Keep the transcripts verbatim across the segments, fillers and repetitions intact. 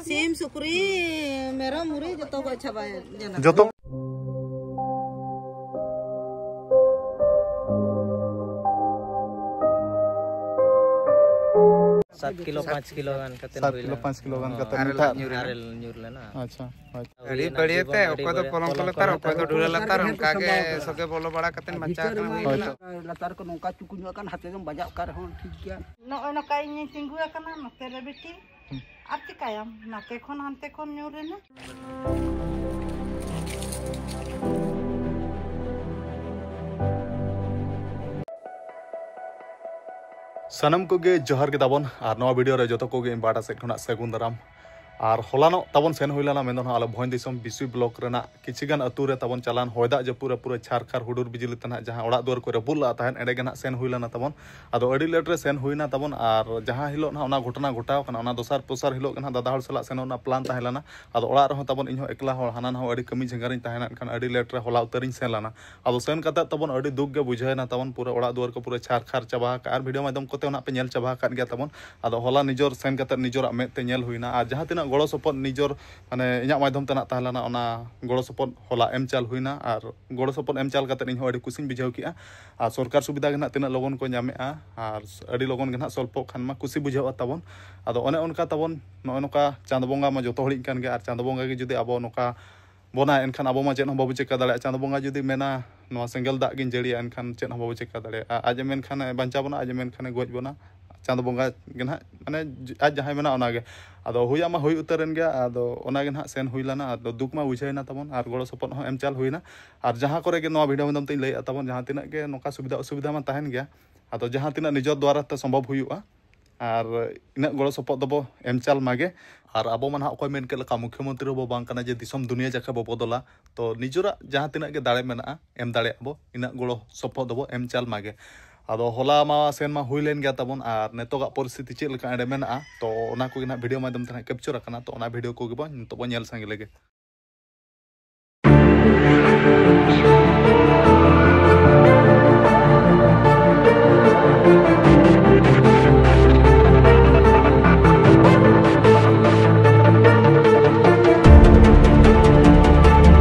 ᱥᱤᱢ, ᱥᱩᱠᱨᱤ, ᱢᱮᱨᱚᱢ, ᱢᱩᱨᱤ ᱡᱚᱛᱚ ᱜᱚᱡ ᱪᱟᱵᱟᱭᱮᱱᱟ᱾ ᱡᱚᱛᱚ᱾ ᱥᱟᱛ ᱠᱤᱞᱳ, ᱯᱟᱸᱪ ᱠᱤᱞᱳ ᱜᱟᱱ ᱠᱟᱛᱮ ᱥᱟᱛ ᱦᱩᱭ ᱠᱤᱞᱳ, ᱞᱮᱱᱟ᱾ ᱯᱟᱸᱪ ᱠᱤᱞᱳ ᱜᱟᱱ ᱠᱟᱛᱮ ᱟᱨᱮᱞ ᱢᱤᱫ ᱫᱷᱟᱣ ᱧᱩᱨ ᱞᱮᱱᱟ᱾ ᱟᱨᱮᱞ ᱧᱩᱨ ᱞᱮᱱᱟ᱾ ᱟᱪᱪᱷᱟ, ᱟᱪᱪᱷᱟ᱾ ᱟᱹᱰᱤ ᱦᱩᱭᱱᱟ ᱵᱟᱹᱲᱤᱡ ᱡᱤᱵᱚᱱ ᱛᱮ, ᱟᱹᱰᱤ ᱚᱠᱚᱭ ᱫᱚ ᱵᱟᱹᱲᱤᱡ, ᱯᱚᱞᱚᱝ ᱠᱚ ᱯᱚᱞᱚᱝ ᱞᱟᱛᱟᱨ, ᱠᱚ ᱚᱠᱚᱭ ᱫᱚ ᱞᱟᱛᱟᱨ᱾ ᱰᱷᱩᱞᱟᱹ ᱞᱟᱛᱟᱨ, ᱚᱱᱠᱟ ᱜᱮ ᱥᱚᱜᱮ ᱵᱚᱞᱚ ᱵᱟᱲᱟ ᱠᱟᱛᱮ ᱵᱟᱧᱪᱟᱣ ᱠᱟᱱᱟ, ᱦᱩᱭ ᱠᱟᱱᱟ᱾ ᱞᱟᱛᱟᱨ ᱠᱚ ᱱᱚᱝᱠᱟ ᱪᱩᱠᱩ ᱧᱚᱜ ᱟᱠᱟᱱ, ᱦᱟᱛᱮ ᱫᱚᱢ ᱵᱟᱡᱟᱣ ᱚᱠᱟ ᱨᱮᱦᱚᱸ ᱴᱷᱤᱠ ᱜᱮᱭᱟ᱾ ᱱᱚᱜᱼᱚᱭ ᱱᱚᱝᱠᱟ ᱤᱧᱤᱧ ᱛᱤᱸᱜᱩ ᱟᱠᱟᱱᱟ ᱱᱚᱛᱮ ᱨᱮ ᱵᱤᱴᱤ, ᱟᱨ ᱪᱤᱠᱟᱹᱭᱟᱢ, ᱱᱟᱛᱮ ᱠᱷᱚᱱ ᱦᱟᱱᱛᱮ ᱠᱷᱚᱱ ᱧᱩᱨ ᱮᱱᱟ᱾ ᱥᱟᱱᱟᱢ ᱠᱚᱜᱮ ᱡᱚᱦᱟᱨ ᱜᱮ ᱛᱟᱵᱚᱱ, ᱟᱨ ᱱᱚᱣᱟ ᱵᱷᱤᱰᱤᱭᱳ ᱨᱮ ᱡᱚᱛᱚ ᱠᱚᱜᱮ ᱤᱧ ᱯᱟᱦᱴᱟ ᱥᱮᱫ ᱠᱷᱚᱱᱟᱜ ᱥᱟᱹᱜᱩᱱ ᱫᱟᱨᱟᱢ᱾ ᱟᱨ ᱦᱚᱞᱟᱱᱚᱜ ᱛᱟᱵᱚᱱ ᱥᱮᱱ ᱦᱩᱭ ᱞᱮᱱᱟ, ᱢᱮᱱᱫᱚ ᱱᱟᱦᱟᱜ ᱟᱞᱮ ᱵᱷᱚᱸᱡᱽ ᱫᱤᱥᱚᱢ ᱵᱤᱥᱩᱭ ᱵᱞᱚᱠ ᱨᱮᱱᱟᱜ ᱠᱤᱪᱷᱤ ᱜᱟᱱ ᱟᱹᱛᱩ ᱨᱮ ᱛᱟᱵᱚᱱ ᱪᱟᱞᱟᱱ ᱦᱚᱭ ᱫᱟᱜ ᱡᱟᱹᱯᱩᱫ ᱨᱮ ᱯᱩᱨᱟᱹ ᱪᱷᱟᱨ ᱠᱷᱟᱨ ᱦᱩᱰᱩᱨ ᱵᱤᱡᱽᱞᱤ ᱛᱮ ᱱᱟᱦᱟᱜ ᱡᱟᱦᱟᱸ ᱚᱲᱟᱜ ᱫᱩᱣᱟᱹᱨ ᱠᱚ ᱨᱟᱹᱯᱩᱫ ᱞᱟᱜ ᱛᱟᱦᱮᱸᱫ, ᱮᱸᱰᱮ ᱜᱮ ᱱᱟᱦᱟᱜ ᱥᱮᱱ ᱦᱩᱭ ᱞᱮᱱᱟ ᱛᱟᱵᱚᱱ᱾ ᱟᱫᱚ ᱟᱹᱰᱤ ᱞᱮᱴ ᱨᱮ ᱥᱮᱱ ᱦᱩᱭᱱᱟ ᱛᱟᱵᱚᱱ, ᱟᱨ ᱡᱟᱦᱟᱸ ᱦᱤᱞᱳᱜ ᱱᱟᱦᱟᱜ ᱚᱱᱟ ᱜᱷᱚᱴᱚᱱᱟ ᱜᱷᱚᱴᱟᱣ ᱠᱟᱱᱟ, ᱚᱱᱟ ᱫᱚᱥᱟᱨ ᱯᱚᱥᱟᱨ ᱦᱤᱞᱳᱜ ᱜᱮ ᱱᱟᱦᱟᱜ ᱫᱟᱫᱟ ᱦᱚᱲ ᱥᱟᱞᱟᱜ ᱥᱮᱱᱚᱜ ᱨᱮᱱᱟᱜ ᱯᱞᱟᱱ ᱛᱟᱦᱮᱸ ᱞᱮᱱᱟ᱾ ᱟᱫᱚ ᱚᱲᱟᱜ ᱨᱮᱦᱚᱸ ᱛᱟᱵᱚᱱ ᱤᱧᱦᱚᱸ ᱮᱠᱞᱟ ᱦᱚᱲ, ᱦᱟᱱᱟ ᱱᱟᱦᱟᱜ ᱟᱹᱰᱤ ᱠᱟᱹᱢᱤ ᱡᱷᱟᱸᱜᱟᱨᱤᱧ ᱛᱟᱦᱮᱱᱟ, ᱮᱱᱠᱷᱟᱱ ᱟᱹᱰᱤ ᱞᱮᱴ ᱨᱮ ᱦᱚᱞᱟ ᱩᱛᱟᱹᱨᱤᱧ ᱥᱮᱱ ᱞᱮᱱᱟ᱾ ᱟᱫᱚ ᱥᱮᱱ ᱠᱟᱛᱮᱫ ᱛᱟᱵᱚᱱ ᱟᱹᱰᱤ ᱫᱩᱠ ᱜᱮ ᱵᱩᱡᱷᱟᱹᱣᱮᱱᱟ ᱛᱟᱵᱚᱱ, ᱯᱩᱨᱟᱹ ᱚᱲᱟᱜ ᱫᱩᱣᱟᱹᱨ ᱠᱚ ᱯᱩᱨᱟᱹ ᱪᱷᱟᱨ ᱠᱷᱟᱨ ᱪᱟᱵᱟ ᱟᱠᱟᱫᱼᱟ, ᱟᱨ ᱵᱷᱤᱰᱤᱭᱳ ᱢᱟᱫᱽᱫᱷᱚᱢ ᱠᱚᱛᱮ ᱦᱚᱸ ᱱᱟᱦᱟᱜ ᱯᱮ ᱧᱮᱞ ᱪᱟᱵᱟ ᱟᱠᱟᱫ ᱜᱮᱭᱟ ᱛᱟᱵᱚᱱ᱾ ᱟᱫᱚ ᱦᱚᱞᱟ ᱱᱤᱡᱚᱨ ᱥᱮᱱ ᱠᱟᱛᱮᱫ ᱱᱤᱡᱚᱨᱟᱜ ᱢᱮᱫ ᱛᱮ ᱧᱮᱞ ᱦᱩᱭᱱᱟ, ᱟᱨ ᱡᱟᱦᱟᱸ ᱛᱤᱱᱟᱹᱜ ᱜᱚᱲᱚ ᱥᱚᱯᱚᱦᱚᱫ ᱱᱤᱡᱚᱨ ᱢᱟᱱᱮ ᱤᱧᱟᱹᱜ ᱢᱟᱫᱽᱫᱷᱚᱢ ᱛᱮ ᱱᱟᱜ ᱛᱟᱦᱮᱸ ᱞᱮᱱᱟ, ᱚᱱᱟ ᱜᱚᱲᱚ ᱥᱚᱯᱚᱦᱚᱫ ᱦᱚᱞᱟ ᱮᱢ ᱪᱟᱞ ᱦᱩᱭᱱᱟ, ᱟᱨ ᱜᱚᱲᱚ ᱥᱚᱯᱚᱦᱚᱫ ᱮᱢ ᱪᱟᱞ ᱠᱟᱛᱮᱫ ᱤᱧ ᱦᱚᱸ ᱟᱹᱰᱤ ᱠᱩᱥᱤᱧ ᱵᱩᱡᱷᱟᱹᱣ ᱠᱮᱜᱼᱟ᱾ ᱟᱨ ᱥᱚᱨᱠᱟᱨ ᱥᱩᱵᱤᱫᱷᱟ ᱜᱮ ᱱᱟᱜ ᱛᱤᱱᱟᱹᱜ ᱞᱚᱜᱚᱱ ᱠᱚ ᱧᱟᱢᱮᱜᱼᱟ, ᱟᱨ ᱟᱹᱰᱤ ᱞᱚᱜᱚᱱ ᱜᱮ ᱱᱟᱜ ᱥᱚᱞᱯᱚᱜ ᱠᱷᱟᱱ ᱢᱟ ᱠᱩᱥᱤ ᱵᱩᱡᱷᱟᱹᱜᱼᱟ ᱛᱟᱵᱚᱱ᱾ ᱟᱫᱚ ᱚᱱᱮ ᱚᱱᱠᱟ ᱛᱟᱵᱚᱱ, ᱱᱚᱜᱼᱚ ᱱᱚᱝᱠᱟ ᱪᱟᱸᱫᱚ ᱵᱚᱸᱜᱟ ᱢᱟ ᱡᱚᱛᱚ ᱦᱚᱲᱤᱡ ᱠᱟᱱ ᱜᱮ, ᱟᱨ ᱪᱟᱸᱫᱚ ᱵᱚᱸᱜᱟ ᱜᱮ ᱡᱩᱫᱤ ᱟᱵᱚ ᱱᱚᱝᱠᱟ ᱵᱚᱱᱟ, ᱮᱱᱠᱷᱟᱱ ᱟᱵᱚ ᱢᱟ ᱪᱮᱫ ᱦᱚᱸ ᱵᱟᱵᱚ ᱪᱮᱠᱟ ᱫᱟᱲᱮᱭᱟᱜᱼᱟ᱾ ᱪᱟᱸᱫᱚ ᱵᱚᱸᱜᱟ ᱡᱩᱫᱤ ᱢᱮᱱᱟ, "ᱱᱚᱣᱟ ᱥᱮᱸᱜᱮᱞ ᱫᱟᱜ ᱜᱤᱧ ᱡᱟᱹᱲᱤᱭᱟ", ᱮᱱᱠᱷᱟᱱ ᱪᱮᱫ ᱦᱚᱸ ᱵᱟᱵᱚ ᱪᱮᱠᱟ ᱫᱟᱲᱮᱭᱟᱜᱼᱟ᱾ ᱟᱡ ᱮ ᱢᱮᱱᱠᱷᱟᱱ ᱵᱟᱧᱪᱟᱣ ᱵᱚᱱᱟ, ᱟᱡ ᱮ ᱢᱮᱱᱠᱷᱟᱱᱮ ᱜᱚᱡ ᱵᱚᱱᱟ᱾ ᱪᱟᱸᱫᱚ ᱵᱚᱸᱜᱟ ᱜᱮ ᱱᱟᱦᱟᱜ, ᱢᱟᱱᱮ, ᱟᱡ ᱡᱟᱦᱟᱸᱭ ᱢᱮᱱᱟ ᱚᱱᱟᱜᱮ᱾ ᱟᱫᱚ ᱦᱩᱭᱟᱜ ᱢᱟ ᱦᱩᱭ ᱩᱛᱟᱹᱨᱮᱱ ᱜᱮᱭᱟ᱾ ᱟᱫᱚ ᱚᱱᱟᱜᱮ ᱱᱟᱦᱟᱜ ᱥᱮᱱ ᱦᱩᱭ ᱞᱮᱱᱟ᱾ ᱟᱫᱚ ᱫᱩᱠ ᱢᱟ ᱵᱩᱡᱷᱟᱹᱣᱮᱱᱟ ᱛᱟᱵᱚᱱ, ᱟᱨ ᱜᱚᱲᱚ ᱥᱚᱯᱚᱦᱚᱫ ᱦᱚᱸ ᱮᱢ ᱪᱟᱞ ᱦᱩᱭᱱᱟ᱾ ᱟᱨ ᱡᱟᱦᱟᱸ ᱠᱚᱨᱮ ᱜᱮ ᱱᱚᱣᱟ ᱵᱷᱤᱰᱤᱭᱳ ᱢᱟᱫᱽᱫᱷᱚᱢ ᱛᱮᱧ ᱞᱟᱹᱭᱮᱫᱼᱟ ᱛᱟᱵᱚᱱ, ᱡᱟᱦᱟᱸ ᱛᱤᱱᱟᱹᱜ ᱜᱮ ᱱᱚᱝᱠᱟ ᱥᱩᱵᱤᱫᱷᱟ ᱚᱥᱩᱵᱤᱫᱷᱟ ᱢᱟ ᱛᱟᱦᱮᱱ ᱜᱮᱭᱟ᱾ ᱟᱫᱚ ᱡᱟᱦᱟᱸ ᱛᱤᱱᱟᱹᱜ ᱱᱤᱡᱚᱨ ᱫᱣᱟᱨᱟ ᱛᱮ ᱥᱚᱢᱵᱷᱚᱵ ᱦᱩᱭᱩᱜᱼᱟ, ᱟᱨ ᱤᱱᱟᱹᱜ ᱜᱚᱲᱚ ᱥᱚᱯᱚᱦᱚᱫ ᱫᱚᱵᱚ ᱮᱢ ᱪᱟᱞ ᱢᱟᱜᱮ᱾ ᱟᱨ ᱟᱵᱚ ᱢᱟ ᱱᱟᱦᱟᱜ ᱚᱠᱚᱭ ᱢᱮᱱ ᱠᱮᱫ ᱞᱮᱠᱟ ᱢᱩᱠᱷᱭᱚᱢᱚᱱᱛᱨᱤ ᱦᱚᱸᱵᱚ ᱵᱟᱝ ᱠᱟᱱᱟ ᱡᱮ ᱫᱤᱥᱚᱢ ᱫᱩᱱᱤᱭᱟᱹ ᱡᱟᱠᱷᱟ ᱵᱚ ᱵᱚᱫᱚᱞᱟ᱾ ᱛᱚ ᱱᱤᱡᱮᱨᱟᱜ ᱡᱟᱦᱟᱸ ᱛᱤᱱᱟᱹᱜ ᱜᱮ ᱫᱟᱲᱮ ᱢᱮᱱᱟᱜᱼᱟ, ᱮᱢ ᱫᱟᱲᱮᱭᱟᱜᱼᱟ ᱵᱚ, ᱤᱱᱟᱹᱜ ᱜᱚᱲᱚ ᱥᱚᱯᱚᱦᱚᱫ ᱫᱚᱵᱚ ᱮᱢ ᱪᱟᱞ ᱢᱟᱜᱮ᱾ ᱟᱫᱚ ᱦᱚᱞᱟ ᱢᱟ ᱥᱮᱱ ᱢᱟ ᱦᱩᱭ ᱞᱮᱱ ᱜᱮᱭᱟ ᱛᱟᱵᱚᱱ, ᱟᱨ ᱱᱤᱛᱚᱜᱟᱜ ᱯᱚᱨᱤᱥᱛᱷᱤᱛᱤ ᱪᱮᱫ ᱞᱮᱠᱟ ᱮᱸᱰᱮ ᱢᱮᱱᱟᱜᱼᱟ, ᱛᱚ ᱚᱱᱟ ᱠᱚᱜᱮ ᱱᱟᱦᱟᱜ ᱵᱷᱤᱰᱤᱭᱳ ᱢᱟᱫᱽᱫᱷᱚᱢ ᱛᱮ ᱱᱟᱦᱟᱜ ᱠᱮᱯᱪᱟᱨ ᱟᱠᱟᱱᱟ᱾ ᱛᱚ ᱚᱱᱟ ᱵᱷᱤᱰᱤᱭᱳ ᱠᱚᱜᱮ ᱵᱚᱱ ᱱᱤᱛᱚᱜ ᱵᱚᱱ ᱧᱮᱞ ᱥᱟᱸᱜᱮ ᱞᱮᱜᱮ᱾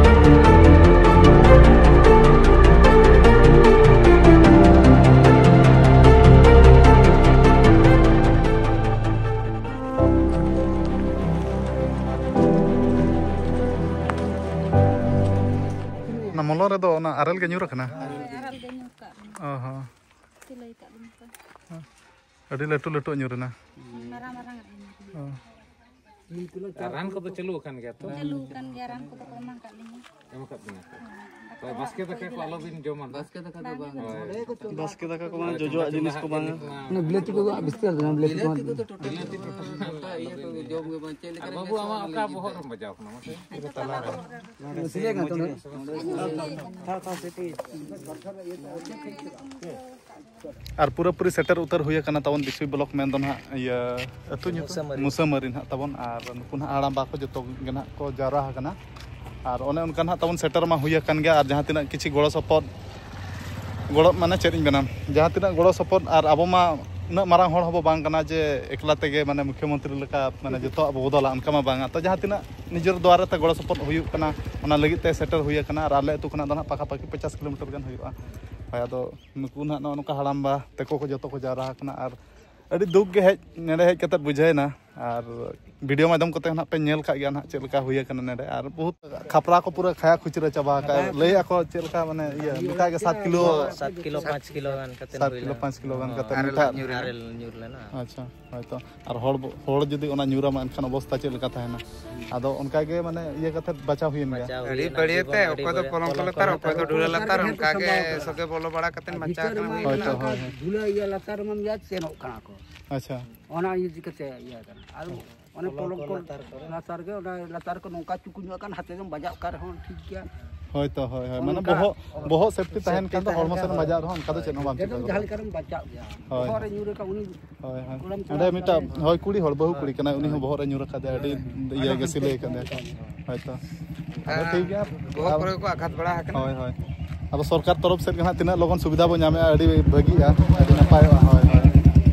ᱵᱚᱞᱚᱱ ᱨᱮᱫᱚ ᱚᱱᱟ ᱟᱨᱮᱞ ᱜᱮ ᱧᱩᱨ ᱟᱠᱟᱱᱟ? ᱦᱳᱭ, ᱟᱨᱮᱞ ᱜᱮ ᱧᱩᱨ ᱠᱟᱜ ᱞᱤᱧᱟ᱾ ᱚ ᱦᱚᱸ᱾ ᱥᱤᱞᱟᱹᱭ ᱠᱟᱜ ᱞᱤᱧᱟ ᱠᱚ᱾ ᱟᱹᱰᱤ ᱞᱟᱹᱴᱩ ᱞᱟᱹᱴᱩ ᱧᱩᱨ ᱮᱱᱟ᱾ ᱢᱟᱨᱟᱝ ᱢᱟᱨᱟᱝ ᱟᱜ ᱞᱤᱧ ᱧᱩᱨ ᱚ᱾ ᱟᱨ ᱨᱟᱱ ᱠᱚᱫᱚ ᱪᱟᱹᱞᱩ ᱟᱠᱟᱱ ᱜᱮᱭᱟ ᱛᱚ? ᱪᱟᱹᱞᱩ ᱟᱠᱟᱱ ᱜᱮᱭᱟ, ᱨᱟᱱ ᱠᱚᱫᱚ ᱠᱚ ᱮᱢᱟ ᱠᱟᱜ ᱞᱤᱧᱟ᱾ ᱮᱢ ᱟᱠᱟᱫ ᱵᱮᱱᱟ ᱠᱚ? ᱦᱳᱭ, ᱵᱟᱥᱠᱮ ᱫᱟᱠᱟ ᱠᱚ ᱟᱞᱚ ᱵᱤᱱ ᱡᱚᱢᱟ᱾ ᱵᱟᱥᱠᱮ ᱫᱟᱠᱟ ᱫᱚ ᱵᱟᱝ᱾ ᱦᱳᱭ᱾ ᱵᱟᱥᱠᱮ ᱫᱟᱠᱟ ᱠᱚ ᱵᱟᱝ, ᱦᱳᱭ, ᱡᱚᱡᱚᱣᱟᱜ ᱪᱚᱸᱫᱟ ᱡᱤᱱᱤᱥ ᱠᱚ ᱵᱟᱝ᱾ ᱢᱟ ᱚᱱᱟ ᱵᱤᱞᱟᱹᱛᱤ ᱠᱚᱫᱚ ᱵᱮᱥᱤ ᱟᱞᱚ ᱡᱚᱢᱟ, ᱵᱤᱞᱟᱹᱛᱤ ᱠᱚ ᱵᱤᱞᱟᱹᱛᱤ ᱫᱚ ᱴᱳᱴᱟᱞ ᱤᱭᱟᱹ ᱠᱚ ᱡᱚᱢ ᱜᱮ ᱵᱟᱝ, ᱪᱮᱫ ᱞᱮᱠᱟ ᱟᱨ ᱨᱮ ᱵᱟᱹᱵᱩ, ᱢᱮᱥᱟ ᱟᱢᱟᱜ ᱚᱱᱟ ᱚᱠᱟ ᱞᱟᱹᱜᱤᱫ ᱵᱚᱦᱚᱜ ᱫᱚ᱾ ᱨᱮᱢ ᱵᱟᱡᱟᱣ ᱠᱟᱱᱟ ᱢᱟᱥᱮ? ᱥᱤᱞᱟᱹᱭ ᱠᱟᱱ ᱛᱟᱢᱟ? ᱛᱷᱟᱣ, ᱛᱷᱟᱣ, ᱥᱮᱴᱤ᱾ ᱟᱨ ᱯᱩᱨᱟᱹᱯᱩᱨᱤ ᱥᱮᱴᱮᱨ ᱩᱛᱟᱹᱨ ᱦᱩᱭ ᱟᱠᱟᱱᱟ ᱛᱟᱵᱚᱱ ᱵᱤᱥᱩᱭ ᱵᱞᱚᱠ ᱢᱮᱱᱫᱚ ᱱᱟᱦᱟᱜ ᱤᱭᱟᱹ ᱟᱹᱛᱩ ᱧᱩᱛᱩᱢ ᱢᱩᱥᱟᱹᱢᱟᱹᱨᱤ᱾ ᱢᱩᱥᱟᱹᱢᱟᱹᱨᱤ ᱱᱟᱦᱟᱜ ᱛᱟᱵᱚᱱ᱾ ᱟᱨ ᱱᱩᱠᱩ ᱱᱟᱦᱟᱜ ᱦᱟᱲᱟᱢ ᱵᱟ ᱠᱚ ᱡᱚᱛᱚ ᱜᱮ ᱱᱟᱦᱟᱜ ᱠᱚ ᱡᱟᱣᱨᱟ ᱟᱠᱟᱱᱟ᱾ ᱟᱨ ᱚᱱᱮ ᱚᱱᱠᱟ ᱱᱟᱦᱟᱜ ᱛᱟᱵᱚᱱ ᱥᱮᱴᱮᱨ ᱢᱟ ᱦᱩᱭ ᱟᱠᱟᱱ ᱜᱮᱭᱟ᱾ ᱟᱨ ᱡᱟᱦᱟᱸ ᱛᱤᱱᱟᱹᱜ ᱠᱤᱪᱷᱤ ᱜᱚᱲᱚ ᱥᱚᱯᱚᱦᱚᱫ, ᱜᱚᱲᱚ ᱢᱟᱱᱮ ᱪᱮᱫ ᱤᱧ ᱢᱮᱱᱟ, ᱡᱟᱦᱟᱸ ᱛᱤᱱᱟᱹᱜ ᱜᱚᱲᱚ ᱥᱚᱯᱚᱦᱚᱫ, ᱟᱨ ᱟᱵᱚ ᱢᱟ ᱩᱱᱟᱹᱜ ᱢᱟᱨᱟᱝ ᱦᱚᱲ ᱦᱚᱸᱵᱚ ᱵᱟᱝ ᱠᱟᱱᱟ ᱡᱮ ᱮᱠᱞᱟ ᱛᱮᱜᱮ ᱢᱟᱱᱮ ᱢᱩᱠᱷᱭᱚᱢᱚᱱᱛᱨᱤ ᱞᱮᱠᱟ ᱢᱟᱱᱮ ᱡᱚᱛᱚᱣᱟᱜ ᱵᱚ ᱵᱚᱫᱚᱞᱟ, ᱚᱱᱠᱟ ᱢᱟ ᱵᱟᱝᱟ᱾ ᱛᱚ ᱡᱟᱦᱟᱸ ᱛᱤᱱᱟᱹᱜ ᱱᱤᱡᱮᱨ ᱫᱚᱣᱟᱨᱟ ᱛᱮ ᱜᱚᱲᱚ ᱥᱚᱯᱚᱦᱚᱫ ᱦᱩᱭᱩᱜ ᱠᱟᱱᱟ, ᱚᱱᱟ ᱞᱟᱹᱜᱤᱫ ᱛᱮ ᱥᱮᱴᱮᱨ ᱦᱩᱭ ᱟᱠᱟᱱᱟ᱾ ᱟᱨ ᱟᱞᱮ ᱟᱹᱛᱩ ᱠᱷᱚᱱᱟᱜ ᱫᱚ ᱱᱟᱦᱟᱜ ᱯᱟᱠᱟ ᱯᱟᱠᱤ ᱯᱚᱪᱟᱥ ᱠᱤᱞᱳᱢᱤᱴᱟᱨ ᱜᱟᱱ ᱦᱩᱭᱩᱜᱼᱟ᱾ ᱦᱳᱭ, ᱟᱫᱚ ᱱᱩᱠᱩ ᱱᱟᱦᱟᱜ ᱱᱚᱜᱼᱚ ᱱᱚᱝᱠᱟ ᱦᱟᱲᱟᱢᱵᱟ ᱛᱟᱠᱚ ᱠᱚ ᱡᱚᱛᱚ ᱠᱚ ᱡᱟᱣᱨᱟ ᱟᱠᱟᱱᱟ᱾ ᱟᱨ ᱟᱹᱰᱤ ᱫᱩᱠ ᱜᱮ ᱦᱮᱡ, ᱱᱚᱰᱮ ᱦᱮᱡ ᱠᱟᱛᱮ ᱵᱩᱡᱷᱟᱹᱣᱮᱱᱟ᱾ ᱟᱨ ᱵᱷᱤᱰᱤᱭᱳ ᱢᱟᱫᱽᱫᱷᱚᱢ ᱠᱚᱛᱮ ᱱᱟᱦᱟᱜ ᱯᱮ ᱧᱮᱞ ᱠᱟᱜ ᱜᱮᱭᱟ ᱱᱟᱦᱟᱜ ᱪᱮᱫ ᱞᱮᱠᱟ ᱦᱩᱭ ᱟᱠᱟᱱᱟ ᱱᱚᱰᱮ᱾ ᱟᱨ ᱵᱚᱦᱩᱛ ᱠᱷᱟᱯᱨᱟ ᱠᱚ ᱯᱩᱨᱟᱹ ᱠᱷᱟᱭᱟ ᱠᱷᱩᱪᱨᱟᱹ ᱪᱟᱵᱟ ᱟᱠᱟᱫ᱾ ᱞᱟᱹᱭᱮᱫ ᱟᱠᱚ ᱪᱮᱫ ᱞᱮᱠᱟ ᱢᱟᱱᱮ ᱤᱭᱟᱹ ᱱᱚᱝᱠᱟ ᱜᱮ ᱥᱟᱛ ᱠᱤᱞᱳ, ᱥᱟᱛ ᱠᱤᱞᱳ ᱯᱟᱸᱪ ᱠᱤᱞᱳ ᱜᱟᱱ ᱠᱟᱛᱮ ᱥᱟᱛ ᱦᱩᱭ ᱠᱤᱞᱳ ᱞᱮᱱᱟ᱾ ᱯᱟᱸᱪ ᱠᱤᱞᱳ ᱜᱟᱱ ᱠᱟᱛᱮ ᱟᱨᱮᱞ ᱢᱤᱫᱴᱟᱜ ᱧᱩᱨ ᱮᱱᱟ᱾ ᱟᱨᱮᱞ ᱧᱩᱨ ᱞᱮᱱᱟ᱾ ᱟᱪᱪᱷᱟ, ᱦᱳᱭᱛᱚ᱾ ᱟᱨ ᱦᱚᱲ ᱵᱚ-, ᱦᱚᱲ ᱡᱩᱫᱤ ᱚᱱᱟ ᱧᱩᱨ ᱟᱢᱟ ᱮᱱᱠᱷᱟᱱ ᱚᱵᱚᱥᱛᱟ ᱪᱮᱫ ᱞᱮᱠᱟ ᱛᱟᱦᱮᱱᱟ? ᱟᱫᱚ ᱚᱱᱠᱟ ᱜᱮ ᱢᱟᱱᱮ ᱤᱭᱟᱹ ᱠᱟᱛᱮ ᱵᱟᱪᱟᱣ ᱦᱩᱭᱮᱱ ᱜᱮᱭᱟ᱾ ᱵᱟᱪᱟᱣ ᱟᱹᱰᱤ ᱦᱩᱭᱮᱱᱟ, ᱵᱟᱹᱲᱤᱡ ᱡᱤᱵᱚᱱ ᱛᱮ ᱟᱹᱰᱤ ᱚᱠᱚᱭ ᱫᱚ ᱵᱟᱹᱲᱤᱡ, ᱯᱚᱞᱚᱝ ᱠᱚ ᱯᱚᱞᱚᱝ ᱠᱚ ᱞᱟᱛᱟᱨ, ᱞᱟᱛᱟᱨ ᱚᱠᱚᱭ ᱫᱚ ᱨᱮ ᱰᱷᱩᱞᱟᱹ ᱞᱟᱛᱟᱨ, ᱥᱟᱢᱵᱟᱣ ᱚᱱᱠᱟ ᱠᱟᱱᱟ᱾ ᱜᱮ ᱥᱚᱜᱮ ᱵᱚᱞᱚ ᱵᱟᱲᱟ ᱠᱟᱛᱮ ᱟᱨ ᱵᱟᱪᱟᱣ ᱵᱷᱤᱛᱟᱹᱨ ᱠᱟᱱᱟ ᱨᱮᱢᱟ ᱦᱩᱭ ᱦᱳᱭᱛᱚ, ᱠᱟᱱᱟ᱾ ᱦᱳᱭ, ᱦᱳᱭ᱾ ᱫᱷᱩᱞᱟᱹ ᱤᱭᱟᱹ ᱞᱟᱛᱟᱨ ᱨᱮᱢᱟ ᱡᱟ ᱥᱮᱱᱚᱜ ᱠᱟᱱᱟ ᱠᱚ᱾ ᱟᱪᱪᱷᱟ᱾ ᱚᱱᱟ ᱤᱭᱟᱹ ᱪᱤᱠᱟᱹᱛᱮ ᱤᱭᱟᱹ ᱠᱟᱱᱟ? ᱟᱨ ᱚᱱᱮ ᱯᱚᱞᱚᱝ ᱠᱚ ᱞᱚᱝᱠᱚ ᱞᱟᱛᱟᱨ ᱠᱚᱨᱮ᱾ ᱞᱟᱛᱟᱨ ᱜᱮ, ᱚᱱᱟ ᱞᱟᱛᱟᱨ ᱠᱚ ᱱᱚᱝᱠᱟ ᱪᱩᱠᱩ ᱧᱚᱜ ᱟᱠᱟᱱ, ᱦᱟᱛᱮ ᱫᱚᱢ ᱵᱟᱡᱟᱜ ᱠᱟᱱ ᱨᱮᱦᱚᱸ ᱴᱷᱤᱠ ᱜᱮᱭᱟ᱾ ᱦᱳᱭ ᱛᱚ, ᱦᱳᱭ, ᱦᱳᱭ᱾ ᱢᱟᱱᱮ ᱚᱱᱠᱟ ᱵᱚᱦᱚᱜ, ᱵᱚᱦᱚᱜ ᱥᱮᱯᱴᱤ ᱛᱟᱦᱮᱱ ᱥᱮᱯᱴᱤ ᱠᱷᱟᱱ ᱫᱚ ᱛᱟᱦᱮᱱ ᱦᱚᱲᱢᱚ ᱥᱮᱱ ᱠᱷᱟᱱ ᱵᱟᱡᱟᱣ ᱨᱮᱦᱚᱸ ᱚᱱᱠᱟ ᱫᱚ ᱪᱮᱫ ᱦᱚᱸ ᱵᱟᱢ ᱪᱤᱠᱟᱹ ᱡᱮᱫᱚᱢ ᱜᱚᱫᱚᱜᱼᱟ᱾ ᱡᱟᱦᱟᱸ ᱞᱮᱠᱟ ᱨᱮᱢ ᱵᱟᱧᱪᱟᱜ ᱜᱮᱭᱟ᱾ ᱦᱳᱭ᱾ ᱵᱚᱦᱚᱜ ᱨᱮ ᱧᱩᱨ ᱟᱠᱟᱱ ᱩᱱᱤ ᱦᱳᱭ, ᱦᱳᱭ᱾ ᱠᱚᱲᱟᱢ ᱚᱸᱰᱮ ᱪᱟᱞᱟᱣ ᱢᱤᱫᱴᱟᱝ, ᱠᱟᱱᱟ᱾ ᱦᱳᱭ, ᱠᱩᱲᱤ ᱦᱚᱲ, ᱵᱟᱹᱦᱩ ᱠᱩᱲᱤ ᱠᱟᱱᱟᱭ, ᱩᱱᱤ ᱦᱚᱸ ᱵᱚᱦᱚᱜ ᱨᱮ ᱧᱩᱨ ᱟᱠᱟᱫᱮᱭᱟ, ᱟᱹᱰᱤ ᱤᱭᱟᱹ ᱜᱮ ᱥᱤᱞᱟᱹᱭ ᱟᱠᱟᱫᱮᱭᱟ᱾ ᱦᱳᱭ ᱛᱚ᱾ ᱵᱚᱦᱚᱜ ᱟᱨ ᱠᱚᱨᱮ ᱠᱚ ᱟᱜᱷᱟᱛ ᱵᱟᱲᱟ ᱟᱠᱟᱱᱟ᱾ ᱦᱳᱭ, ᱦᱳᱭ᱾ ᱟᱫᱚ ᱥᱚᱨᱠᱟᱨ ᱛᱚᱨᱚᱯ ᱥᱮᱫ ᱜᱮ ᱦᱟᱸᱜ ᱛᱤᱱᱟᱹᱜ ᱞᱚᱜᱚᱱ ᱥᱩᱵᱤᱫᱷᱟ ᱵᱚ ᱧᱟᱢᱮᱜᱼᱟ, ᱟᱹᱰᱤ ᱵᱷᱟᱹᱜᱤᱜᱼᱟ, ᱟᱹᱰᱤ ᱱᱟᱯᱟᱭᱚᱜᱼᱟ᱾ ᱦᱳᱭ, ᱦᱳᱭ,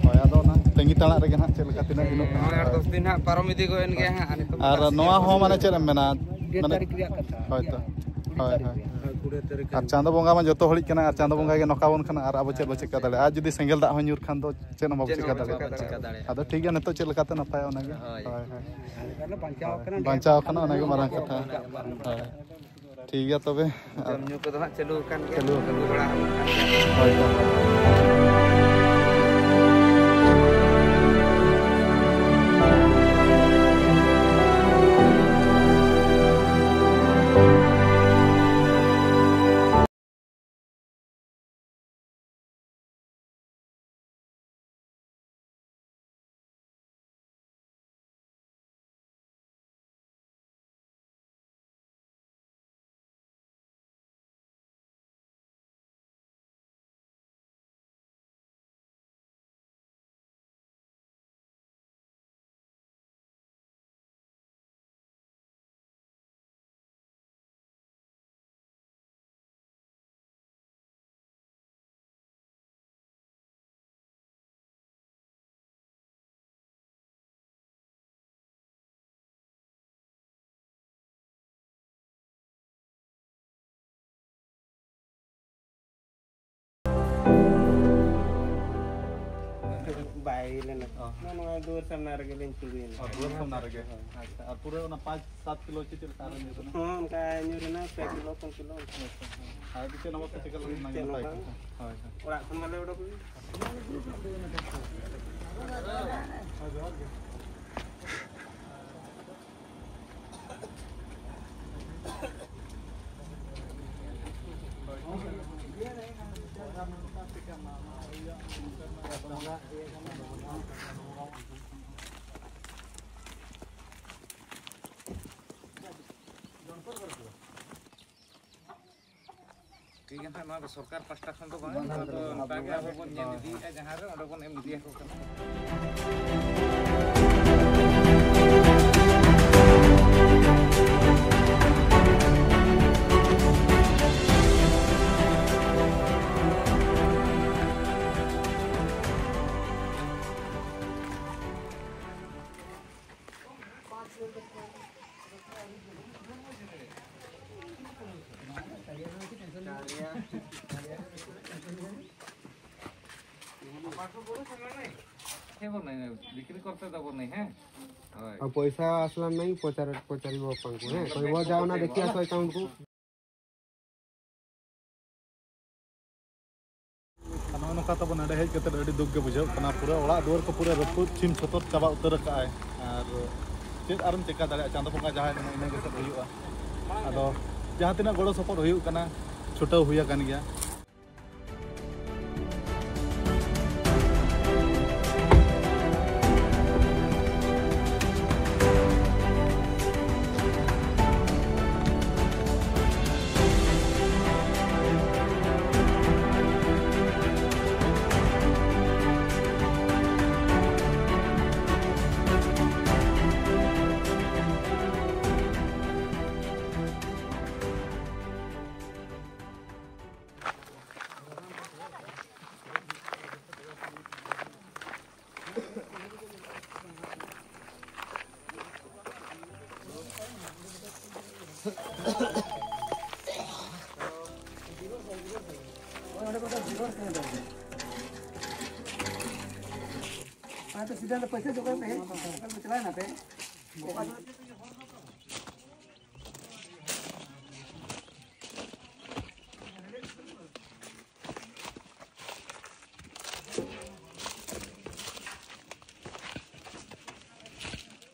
ᱦᱳᱭ᱾ ᱟᱫᱚ ᱚᱱᱟ ᱛᱟᱺᱜᱤ ᱛᱟᱲᱟᱜ ᱨᱮᱜᱮ ᱦᱟᱸᱜ ᱪᱮᱫ ᱞᱮᱠᱟ ᱛᱤᱱᱟᱹᱜ ᱫᱤᱱᱚᱜ ᱠᱟᱱᱟ᱾ ᱱᱚᱜᱼᱚᱭ ᱟᱨ ᱫᱚᱥ ᱫᱤᱱ ᱦᱟᱸᱜ ᱯᱟᱨᱚᱢ ᱤᱫᱤ ᱜᱚᱫ ᱮᱱ ᱜᱮᱭᱟ ᱦᱟᱸᱜ, ᱟᱨ ᱱᱤᱛᱚᱜ ᱢᱟ ᱟᱨ ᱫᱟᱜ ᱥᱤᱡᱤᱱ ᱱᱚᱣᱟ ᱦᱚᱸ ᱢᱟᱱᱮ ᱪᱮᱫ ᱮᱢ ᱢᱮᱱᱟ? ᱜᱮᱞ ᱢᱟᱱᱮ ᱛᱟᱹᱨᱤᱠᱷ ᱨᱮᱭᱟᱜ ᱠᱟᱛᱷᱟ᱾ ᱦᱳᱭ ᱛᱚ᱾ ᱦᱳᱭ, ᱦᱳᱭ᱾ ᱟᱨ ᱪᱟᱸᱫᱚ ᱵᱚᱸᱜᱟ ᱢᱟ ᱡᱚᱛᱚ ᱦᱚᱲᱤᱡ ᱠᱟᱱᱟ, ᱟᱨ ᱪᱟᱸᱫᱚ ᱵᱚᱸᱜᱟ ᱜᱮ ᱱᱚᱝᱠᱟ ᱵᱚᱱ ᱠᱷᱟᱱᱟ, ᱟᱨ ᱟᱵᱚ ᱪᱮᱫ ᱵᱚ ᱪᱤᱠᱟ ᱫᱟᱲᱮᱭᱟᱜᱼᱟ? ᱟᱨ ᱡᱩᱫᱤ ᱥᱮᱸᱜᱮᱞ ᱫᱟᱜ ᱦᱚᱸ ᱧᱩᱨ ᱠᱷᱟᱱ ᱫᱚ ᱪᱮᱫ ᱦᱚᱸ ᱵᱟᱵᱚ ᱪᱮᱫ ᱪᱤᱠᱟ ᱦᱚᱸ ᱵᱟᱵᱚᱱ ᱫᱟᱲᱮᱭᱟᱜᱼᱟ᱾ ᱪᱤᱠᱟ ᱫᱟᱲᱮᱭᱟᱜᱼᱟ᱾ ᱟᱫᱚ ᱴᱷᱤᱠ ᱜᱮᱭᱟ, ᱱᱤᱛᱚᱜ ᱪᱮᱫ ᱞᱮᱠᱟᱛᱮ ᱱᱟᱯᱟᱭᱟ ᱚᱱᱟᱜᱮ᱾ ᱦᱳᱭ᱾ ᱦᱳᱭ, ᱦᱳᱭ᱾ ᱟᱞᱮ ᱫᱚᱞᱮ ᱵᱟᱧᱪᱟᱣ ᱟᱠᱟᱱᱟ, ᱵᱟᱧᱪᱟᱣ ᱟᱠᱟᱱᱟ, ᱚᱱᱟᱜᱮ ᱢᱟᱨᱟᱝ ᱠᱟᱛᱷᱟ᱾ ᱦᱳᱭ᱾ ᱴᱷᱤᱠ ᱜᱮᱭᱟ ᱛᱚᱵᱮ᱾ ᱡᱚᱢ ᱧᱩ ᱠᱚᱫᱚ ᱦᱟᱸᱜ ᱪᱟᱹᱞᱩ ᱟᱠᱟᱱ ᱜᱮᱭᱟ, ᱪᱟᱹᱞᱩ ᱟᱠᱟᱱ ᱪᱟᱹᱞᱩ ᱜᱮᱭᱟ᱾ ᱵᱟᱲᱟ ᱟᱠᱟᱱ ᱜᱮᱭᱟ᱾ ᱦᱳᱭ, ᱦᱳᱭ᱾ ᱵᱟᱭ ᱦᱩᱭ ᱞᱮᱱᱟ᱾ ᱚ᱾ ᱱᱚᱣᱟ ᱫᱩᱣᱟᱹᱨ ᱥᱟᱢᱱᱟ ᱨᱮᱜᱮ ᱞᱤᱧ ᱛᱤᱸᱜᱩᱭᱮᱱᱟ᱾ ᱚ, ᱫᱩᱣᱟᱹᱨ ᱥᱟᱢᱱᱟ ᱨᱮᱜᱮ᱾ ᱦᱳᱭ᱾ ᱟᱪᱪᱷᱟ, ᱟᱨ ᱯᱩᱨᱟᱹ ᱚᱱᱟ ᱯᱟᱸᱪ ᱥᱟᱛ ᱠᱤᱞᱳ ᱪᱮ ᱪᱮᱫ ᱞᱮᱠᱟ ᱟᱨᱚ ᱧᱩᱨ ᱮᱱᱟ? ᱦᱚᱸ, ᱚᱱᱠᱟ ᱧᱩᱨ ᱮᱱᱟ, ᱯᱮ ᱠᱤᱞᱳ, ᱯᱩᱱ ᱠᱤᱞᱳ᱾ ᱟᱪᱪᱷᱟ, ᱦᱮᱸ᱾ ᱟᱨ ᱪᱮᱫ ᱦᱚᱸ ᱵᱟᱯᱮ ᱪᱤᱠᱟᱹ ᱞᱮᱱᱟ? ᱪᱮᱫ ᱦᱚᱸ ᱱᱟᱯᱟᱭ ᱵᱟᱝ᱾ ᱜᱮ? ᱦᱳᱭ, ᱦᱳᱭ᱾ ᱚᱲᱟᱜ ᱠᱷᱚᱱ ᱢᱟᱞᱮ ᱚᱰᱚᱠ ᱞᱮᱱᱟ᱾ ᱴᱷᱤᱠ ᱜᱮᱭᱟ ᱱᱟᱦᱟᱜ, ᱱᱚᱣᱟ ᱫᱚ ᱥᱚᱨᱠᱟᱨ ᱯᱟᱥᱴᱟ ᱠᱷᱚᱱ ᱫᱚ ᱵᱟᱝ, ᱱᱚᱣᱟ ᱫᱚ ᱱᱚᱝᱠᱟ ᱜᱮ ᱟᱵᱚ ᱵᱚᱱ ᱧᱮᱞ ᱤᱫᱤᱭᱮᱫᱼᱟ, ᱡᱟᱦᱟᱸ ᱨᱮ ᱚᱸᱰᱮ ᱵᱚᱱ ᱮᱢ ᱤᱫᱤᱭᱟᱠᱚ ᱠᱟᱱᱟ᱾ ᱦᱮᱸ, ᱵᱚᱱ ᱵᱤᱠᱨᱤ ᱠᱚᱨᱛᱮ ᱫᱚ ᱵᱚᱱ, ᱦᱮᱸ? ᱦᱳᱭ᱾ ᱟᱨ ᱯᱚᱭᱥᱟ ᱟᱥᱞᱟ ᱱᱟᱭ ᱯᱚᱪᱟᱨ, ᱯᱚᱪᱟᱨᱤᱵᱚ ᱟᱯᱟᱝᱠᱩ, ᱦᱮᱸ? ᱠᱚᱭᱵᱚ ᱡᱟ ᱚᱱᱟ ᱫᱮᱠᱷᱤ ᱟᱥᱚ account ᱠᱚ᱾ ᱱᱚᱝᱠᱟ ᱛᱟᱵᱚᱱ ᱱᱚᱰᱮ ᱦᱮᱡ ᱠᱟᱛᱮ ᱟᱹᱰᱤ ᱫᱩᱠ ᱜᱮ ᱵᱩᱡᱷᱟᱹᱜ ᱠᱟᱱᱟ᱾ ᱯᱩᱨᱟᱹ ᱚᱲᱟᱜ ᱫᱩᱣᱟᱹᱨ ᱠᱚ ᱯᱩᱨᱟᱹ ᱨᱟᱹᱯᱩᱫ ᱪᱷᱤᱢ ᱪᱷᱚᱛᱚᱨ ᱪᱟᱵᱟ ᱩᱛᱟᱹᱨ ᱟᱠᱟᱫᱼᱟᱭ᱾ ᱟᱨ ᱪᱮᱫ ᱟᱨᱮᱢ ᱪᱮᱠᱟ ᱫᱟᱲᱮᱭᱟᱜᱼᱟ? ᱪᱟᱸᱫᱚ ᱵᱚᱸᱜᱟ ᱡᱟᱦᱟᱸᱭ ᱢᱮᱱᱟᱭ, ᱤᱱᱟᱹ ᱜᱮ ᱪᱮᱫ ᱦᱩᱭᱩᱜᱼᱟ᱾ ᱟᱫᱚ ᱡᱟᱦᱟᱸ ᱛᱤᱱᱟᱹᱜ ᱜᱚᱲᱚ ᱥᱚᱯᱚᱦᱚᱫ ᱦᱩᱭᱩᱜ ᱠᱟᱱᱟ, ᱪᱷᱩᱴᱟᱹᱣ ᱦᱩᱭ ᱟᱠᱟᱱ ᱜᱮᱭᱟ᱾ ᱟᱫᱚ ᱥᱤᱫᱷᱟᱹ ᱫᱚ ᱯᱚᱭᱥᱟ ᱡᱚᱜᱟᱲ ᱯᱮ, ᱪᱟᱞᱟᱣ ᱱᱟᱯᱮ᱾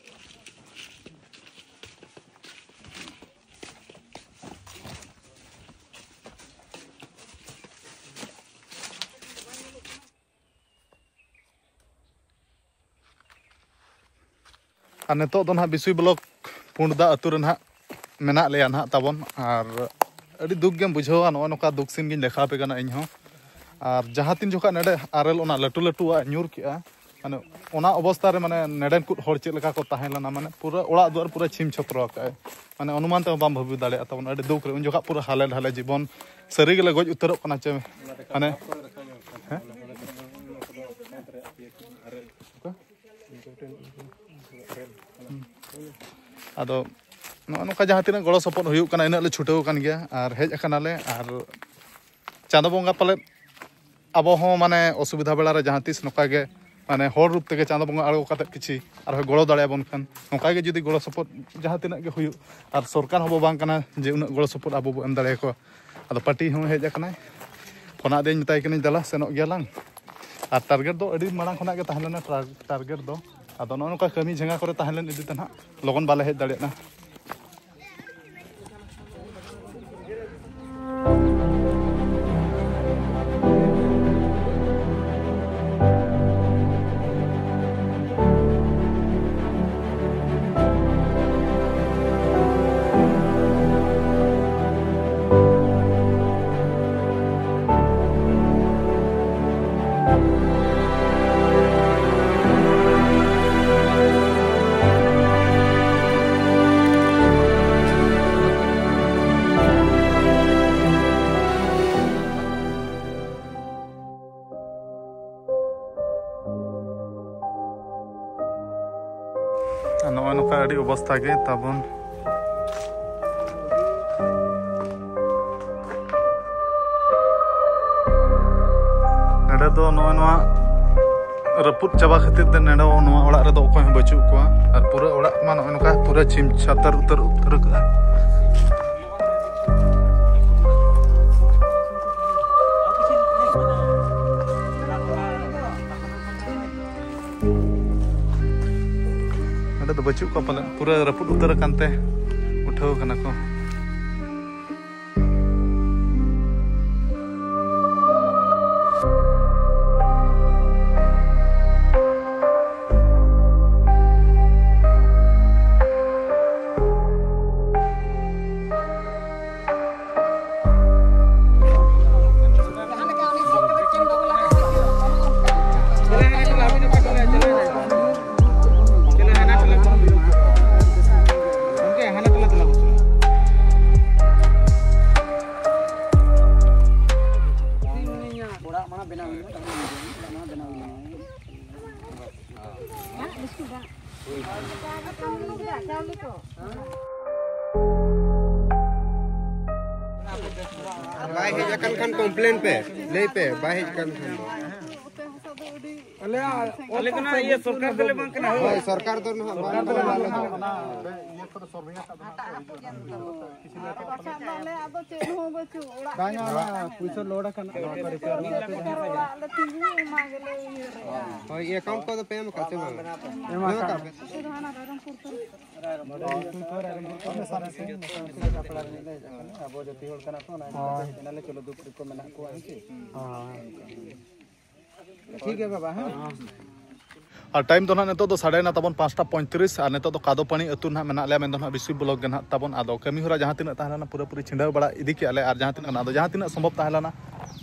ᱟᱨ ᱱᱤᱛᱚᱜ ᱫᱚ ᱱᱟᱦᱟᱜ ᱵᱤᱥᱩᱭ ᱵᱞᱚᱠ ᱯᱩᱸᱰᱫᱟ ᱟᱹᱛᱩ ᱨᱮ ᱱᱟᱦᱟᱜ ᱢᱮᱱᱟᱜ ᱞᱮᱭᱟ ᱱᱟᱦᱟᱜ ᱛᱟᱵᱚᱱ᱾ ᱟᱨ ᱟᱹᱰᱤ ᱫᱩᱠ ᱜᱮᱢ ᱵᱩᱡᱷᱟᱹᱣᱟ, ᱱᱚᱜᱼᱚ ᱱᱚᱝᱠᱟ ᱫᱩᱠ ᱥᱤᱱ ᱜᱤᱧ ᱫᱮᱠᱷᱟᱣ ᱟᱯᱮ ᱠᱟᱱᱟ ᱤᱧ ᱦᱚᱸ᱾ ᱟᱨ ᱡᱟᱦᱟᱸ ᱛᱤᱱ ᱡᱚᱠᱷᱚᱱ ᱱᱚᱰᱮ ᱟᱨᱮᱞ ᱚᱱᱟ ᱞᱟᱹᱴᱩ ᱞᱟᱹᱴᱩᱣᱟᱜ ᱧᱩᱨ ᱠᱮᱜᱼᱟ, ᱢᱟᱱᱮ ᱚᱱᱟ ᱚᱵᱚᱥᱛᱟ ᱨᱮ ᱢᱟᱱᱮ ᱱᱚᱰᱮᱱ ᱠᱚ ᱦᱚᱲ ᱪᱮᱫ ᱞᱮᱠᱟ ᱠᱚ ᱛᱟᱦᱮᱸ ᱞᱮᱱᱟ, ᱢᱟᱱᱮ ᱯᱩᱨᱟᱹ ᱚᱲᱟᱜ ᱫᱩᱣᱟᱹᱨ ᱯᱩᱨᱟᱹ ᱪᱷᱤᱢ ᱪᱷᱚᱛᱨᱚ ᱟᱠᱟᱫᱼᱟᱭ᱾ ᱢᱟᱱᱮ ᱚᱱᱩᱢᱟᱱ ᱛᱮᱦᱚᱸ ᱵᱟᱢ ᱵᱷᱟᱹᱵᱤ ᱫᱟᱲᱮᱭᱟᱜᱼᱟ ᱛᱟᱵᱚᱱ᱾ ᱟᱹᱰᱤ ᱫᱩᱠ ᱨᱮ ᱩᱱ ᱡᱚᱠᱷᱚᱱ ᱯᱩᱨᱟᱹ ᱦᱟᱞᱮ ᱰᱷᱟᱞᱮ ᱡᱤᱵᱚᱱ ᱥᱟᱹᱨᱤ ᱜᱮᱞᱮ ᱜᱚᱡ ᱩᱛᱟᱹᱨᱚᱜ ᱠᱟᱱᱟ ᱪᱮ, ᱢᱟᱱᱮ ᱦᱮᱸ? ᱟᱫᱚ ᱱᱚᱜᱼᱚ ᱱᱚᱝᱠᱟ ᱡᱟᱦᱟᱸ ᱛᱤᱱᱟᱹᱜ ᱜᱚᱲᱚ ᱥᱚᱯᱚᱦᱚᱫ ᱦᱩᱭᱩᱜ ᱠᱟᱱᱟ, ᱤᱱᱟᱹᱜ ᱞᱮ ᱪᱷᱩᱴᱟᱹᱣ ᱟᱠᱟᱱ ᱜᱮᱭᱟ ᱟᱨ ᱦᱮᱡ ᱟᱠᱟᱱᱟᱞᱮ᱾ ᱟᱨ ᱪᱟᱸᱫᱚ ᱵᱚᱸᱜᱟ ᱯᱟᱞᱮᱫ ᱟᱵᱚ ᱦᱚᱸ ᱢᱟᱱᱮ ᱚᱥᱩᱵᱤᱫᱷᱟ ᱵᱮᱲᱟ ᱨᱮ ᱡᱟᱦᱟᱸ ᱛᱤᱥ ᱱᱚᱝᱠᱟ ᱜᱮ ᱢᱟᱱᱮ ᱦᱚᱲ ᱨᱩᱯ ᱛᱮᱜᱮ ᱪᱟᱸᱫᱚ ᱵᱚᱸᱜᱟ ᱟᱬᱜᱚ ᱠᱟᱛᱮᱫ ᱠᱤᱪᱷᱤ ᱟᱨᱦᱚᱸ ᱜᱚᱲᱚ ᱫᱟᱲᱮᱭᱟᱵᱚᱱ ᱠᱷᱟᱱ, ᱱᱚᱝᱠᱟ ᱜᱮ ᱡᱩᱫᱤ ᱜᱚᱲᱚ ᱥᱚᱯᱚᱦᱚᱫ ᱡᱟᱦᱟᱸ ᱛᱤᱱᱟᱹᱜ ᱜᱮ ᱦᱩᱭᱩᱜ, ᱟᱨ ᱥᱚᱨᱠᱟᱨ ᱦᱚᱸᱵᱚ ᱵᱟᱝ ᱠᱟᱱᱟ ᱡᱮ ᱩᱱᱟᱹᱜ ᱜᱚᱲᱚ ᱥᱚᱯᱚᱦᱚᱫ ᱟᱵᱚ ᱵᱚ ᱮᱢ ᱫᱟᱲᱮᱭᱟᱠᱚᱣᱟ᱾ ᱟᱫᱚ ᱯᱟᱹᱴᱤ ᱦᱚᱸ ᱦᱮᱡ ᱟᱠᱟᱱᱟᱭ, ᱯᱷᱳᱱ ᱟᱫᱮᱭᱟᱹᱧ, ᱢᱮᱛᱟᱭ ᱠᱟᱹᱱᱟᱹᱧ, "ᱫᱮᱞᱟ, ᱥᱮᱱᱚᱜ ᱜᱮᱭᱟᱞᱟᱝ᱾" ᱟᱨ ᱴᱟᱨᱜᱮᱴ ᱫᱚ ᱟᱹᱰᱤ ᱢᱟᱲᱟᱝ ᱠᱷᱚᱱᱟᱜ ᱜᱮ ᱛᱟᱦᱮᱸ ᱞᱮᱱᱟ, ᱴᱟᱨ-, ᱴᱟᱨᱜᱮᱴ ᱫᱚ᱾ ᱟᱫᱚ ᱱᱚᱜᱼᱚ ᱱᱚᱝᱠᱟ ᱠᱟᱹᱢᱤ ᱡᱷᱟᱸᱜᱟ ᱠᱚᱨᱮ ᱛᱟᱦᱮᱸ ᱞᱮᱱ ᱤᱫᱤ ᱛᱮ ᱱᱟᱦᱟᱜ ᱞᱚᱜᱚᱱ ᱵᱟᱞᱮ ᱦᱮᱡ ᱫᱟᱲᱮᱭᱟᱜᱼᱟ᱾ ᱟᱨ ᱱᱚᱜᱼᱚᱭ ᱱᱚᱝᱠᱟ ᱟᱹᱰᱤ ᱚᱵᱚᱥᱛᱷᱟ ᱜᱮ ᱛᱟᱵᱚᱱ᱾ ᱱᱚᱰᱮ ᱫᱚ ᱱᱚᱜᱼᱚᱭ ᱱᱚᱣᱟ ᱨᱟᱹᱯᱩᱫ ᱪᱟᱵᱟ ᱠᱷᱟᱹᱛᱤᱨ ᱛᱮ ᱱᱚᱰᱮ ᱱᱚᱣᱟ ᱚᱲᱟᱜ ᱨᱮᱫᱚ ᱚᱠᱚᱭ ᱦᱚᱸ ᱵᱟᱹᱪᱩᱜ ᱠᱚᱣᱟ᱾ ᱟᱨ ᱯᱩᱨᱟᱹ ᱚᱲᱟᱜ ᱠᱚᱢᱟ ᱱᱚᱜᱼᱚᱭ ᱱᱚᱝᱠᱟ ᱯᱩᱨᱟᱹ ᱪᱷᱤᱢ ᱪᱷᱟᱛᱟᱨ ᱩᱛᱟᱹᱨ, ᱩᱛᱟᱹᱨ ᱠᱟᱜᱼᱟ᱾ ᱱᱚᱰᱮ ᱫᱚ ᱵᱟᱹᱪᱩᱜ ᱠᱚᱣᱟ ᱯᱟᱞᱮᱱ, ᱯᱩᱨᱟᱹ ᱨᱟᱹᱯᱩᱫ ᱩᱛᱟᱹᱨ ᱟᱠᱟᱱ ᱛᱮ ᱩᱴᱷᱟᱹᱣ ᱠᱟᱱᱟ ᱠᱚ᱾ ᱚᱲᱟᱜ ᱢᱟ ᱵᱮᱱᱟᱣ ᱦᱩᱭᱩᱜᱼᱟ, ᱛᱟᱨᱯᱚᱨᱮ ᱚᱲᱟᱜ ᱢᱟ ᱵᱮᱱᱟᱣ ᱦᱩᱭᱩᱜᱼᱟ᱾ ᱵᱟᱭ ᱦᱮᱡ ᱟᱠᱟᱱ ᱠᱷᱟᱱ ᱠᱚᱢᱯᱞᱮᱱ ᱯᱮ, ᱞᱟᱹᱭ ᱯᱮ, ᱵᱟᱭ ᱦᱮᱡ ᱟᱠᱟᱱ ᱠᱷᱟᱱ ᱫᱚ᱾ ᱟᱞᱮ ᱫᱚ ᱱᱟᱦᱟᱜ ᱤᱭᱟᱹ ᱥᱚᱨᱠᱟᱨ ᱫᱚᱞᱮ ᱵᱟᱝ ᱠᱟᱱᱟ᱾ ᱦᱳᱭ, ᱥᱚᱨᱠᱟᱨ ᱫᱚ ᱱᱟᱦᱟᱜ ᱵᱟᱝ ᱠᱟᱱᱟ ᱟᱞᱮ ᱫᱚ᱾ ᱟᱨ ᱵᱟᱠᱷᱟᱱ ᱫᱚ ᱟᱞᱮ ᱟᱫᱚ ᱪᱮᱫ ᱦᱚᱸ ᱵᱟᱹᱪᱩᱜ ᱚᱲᱟᱜ᱾ ᱵᱟᱝᱟ, ᱚᱱᱟ ᱯᱩᱭᱥᱟᱹ ᱞᱳᱰ ᱟᱠᱟᱱᱟ᱾ ᱚᱲᱟᱜ ᱠᱚᱨᱮ ᱪᱟᱨ ᱦᱚᱲ ᱟᱯᱮ ᱡᱟᱦᱟᱸ ᱥᱮᱫ ᱚᱲᱟᱜ ᱞᱮ ᱛᱤᱸᱜᱩ ᱚᱱᱟ ᱜᱮᱞᱮ ᱩᱭᱦᱟᱹᱨᱮᱜᱼᱟ᱾ ᱦᱳᱭ, ᱮᱠᱟᱣᱩᱱᱴ ᱠᱚᱫᱚ ᱯᱮ ᱮᱢ ᱟᱠᱟᱫ ᱥᱮ ᱵᱟᱝ? ᱮᱢ ᱟᱠᱟᱫ᱾ ᱟᱯᱮ ᱫᱚ ᱦᱟᱱᱟ ᱨᱟᱭᱨᱚᱝᱯᱩᱨ ᱛᱚᱨᱚᱯ ᱟᱵᱚ ᱡᱟᱹᱛᱤ ᱦᱚᱲ ᱠᱟᱱᱟ ᱠᱚ, ᱚᱱᱟ ᱤᱫᱤ ᱠᱟᱛᱮ ᱦᱳᱭ᱾ ᱮᱱᱟᱞᱮ ᱪᱚᱞᱚ ᱫᱩᱠ ᱨᱮᱠᱚ ᱢᱮᱱᱟᱜ ᱠᱚᱣᱟ, ᱦᱮᱸ ᱪᱮ? ᱦᱳᱭ᱾ ᱴᱷᱤᱠ ᱜᱮᱭᱟ ᱵᱟᱵᱟ, ᱦᱮᱸ? ᱟᱨ ᱴᱟᱭᱤᱢ ᱫᱚ ᱱᱟᱦᱟᱜ ᱱᱤᱛᱚᱜ ᱫᱚ ᱥᱟᱰᱮᱭᱮᱱᱟ ᱛᱟᱵᱚᱱ ᱯᱟᱸᱪᱴᱟ ᱯᱚᱸᱭᱛᱨᱤᱥ, ᱟᱨ ᱱᱤᱛᱚᱜ ᱫᱚ ᱠᱟᱫᱚᱯᱟᱹᱱᱤ ᱟᱹᱛᱩ ᱱᱟᱦᱟᱜ ᱢᱮᱱᱟᱜ ᱞᱮᱭᱟ, ᱢᱮᱱᱫᱚ ᱱᱟᱦᱟᱜ ᱵᱤᱥᱩᱭ ᱵᱞᱚᱠ ᱜᱮ ᱱᱟᱦᱟᱜ ᱛᱟᱵᱚᱱ᱾ ᱟᱫᱚ ᱠᱟᱹᱢᱤ ᱦᱚᱨᱟ ᱡᱟᱦᱟᱸ ᱛᱤᱱᱟᱹᱜ ᱛᱟᱦᱮᱸ ᱞᱮᱱᱟ ᱯᱩᱨᱟᱹᱯᱩᱨᱤ ᱪᱷᱤᱰᱟᱹᱣ ᱵᱟᱲᱟ ᱤᱫᱤ ᱠᱮᱜᱼᱟ ᱞᱮ, ᱟᱨ ᱡᱟᱦᱟᱸ ᱛᱤᱱᱟᱹᱜ ᱜᱟᱱ, ᱟᱫᱚ ᱡᱟᱦᱟᱸ ᱛᱤᱱᱟᱹᱜ ᱥᱚᱢᱵᱷᱚᱵ ᱛᱟᱦᱮᱸ ᱞᱮᱱᱟ,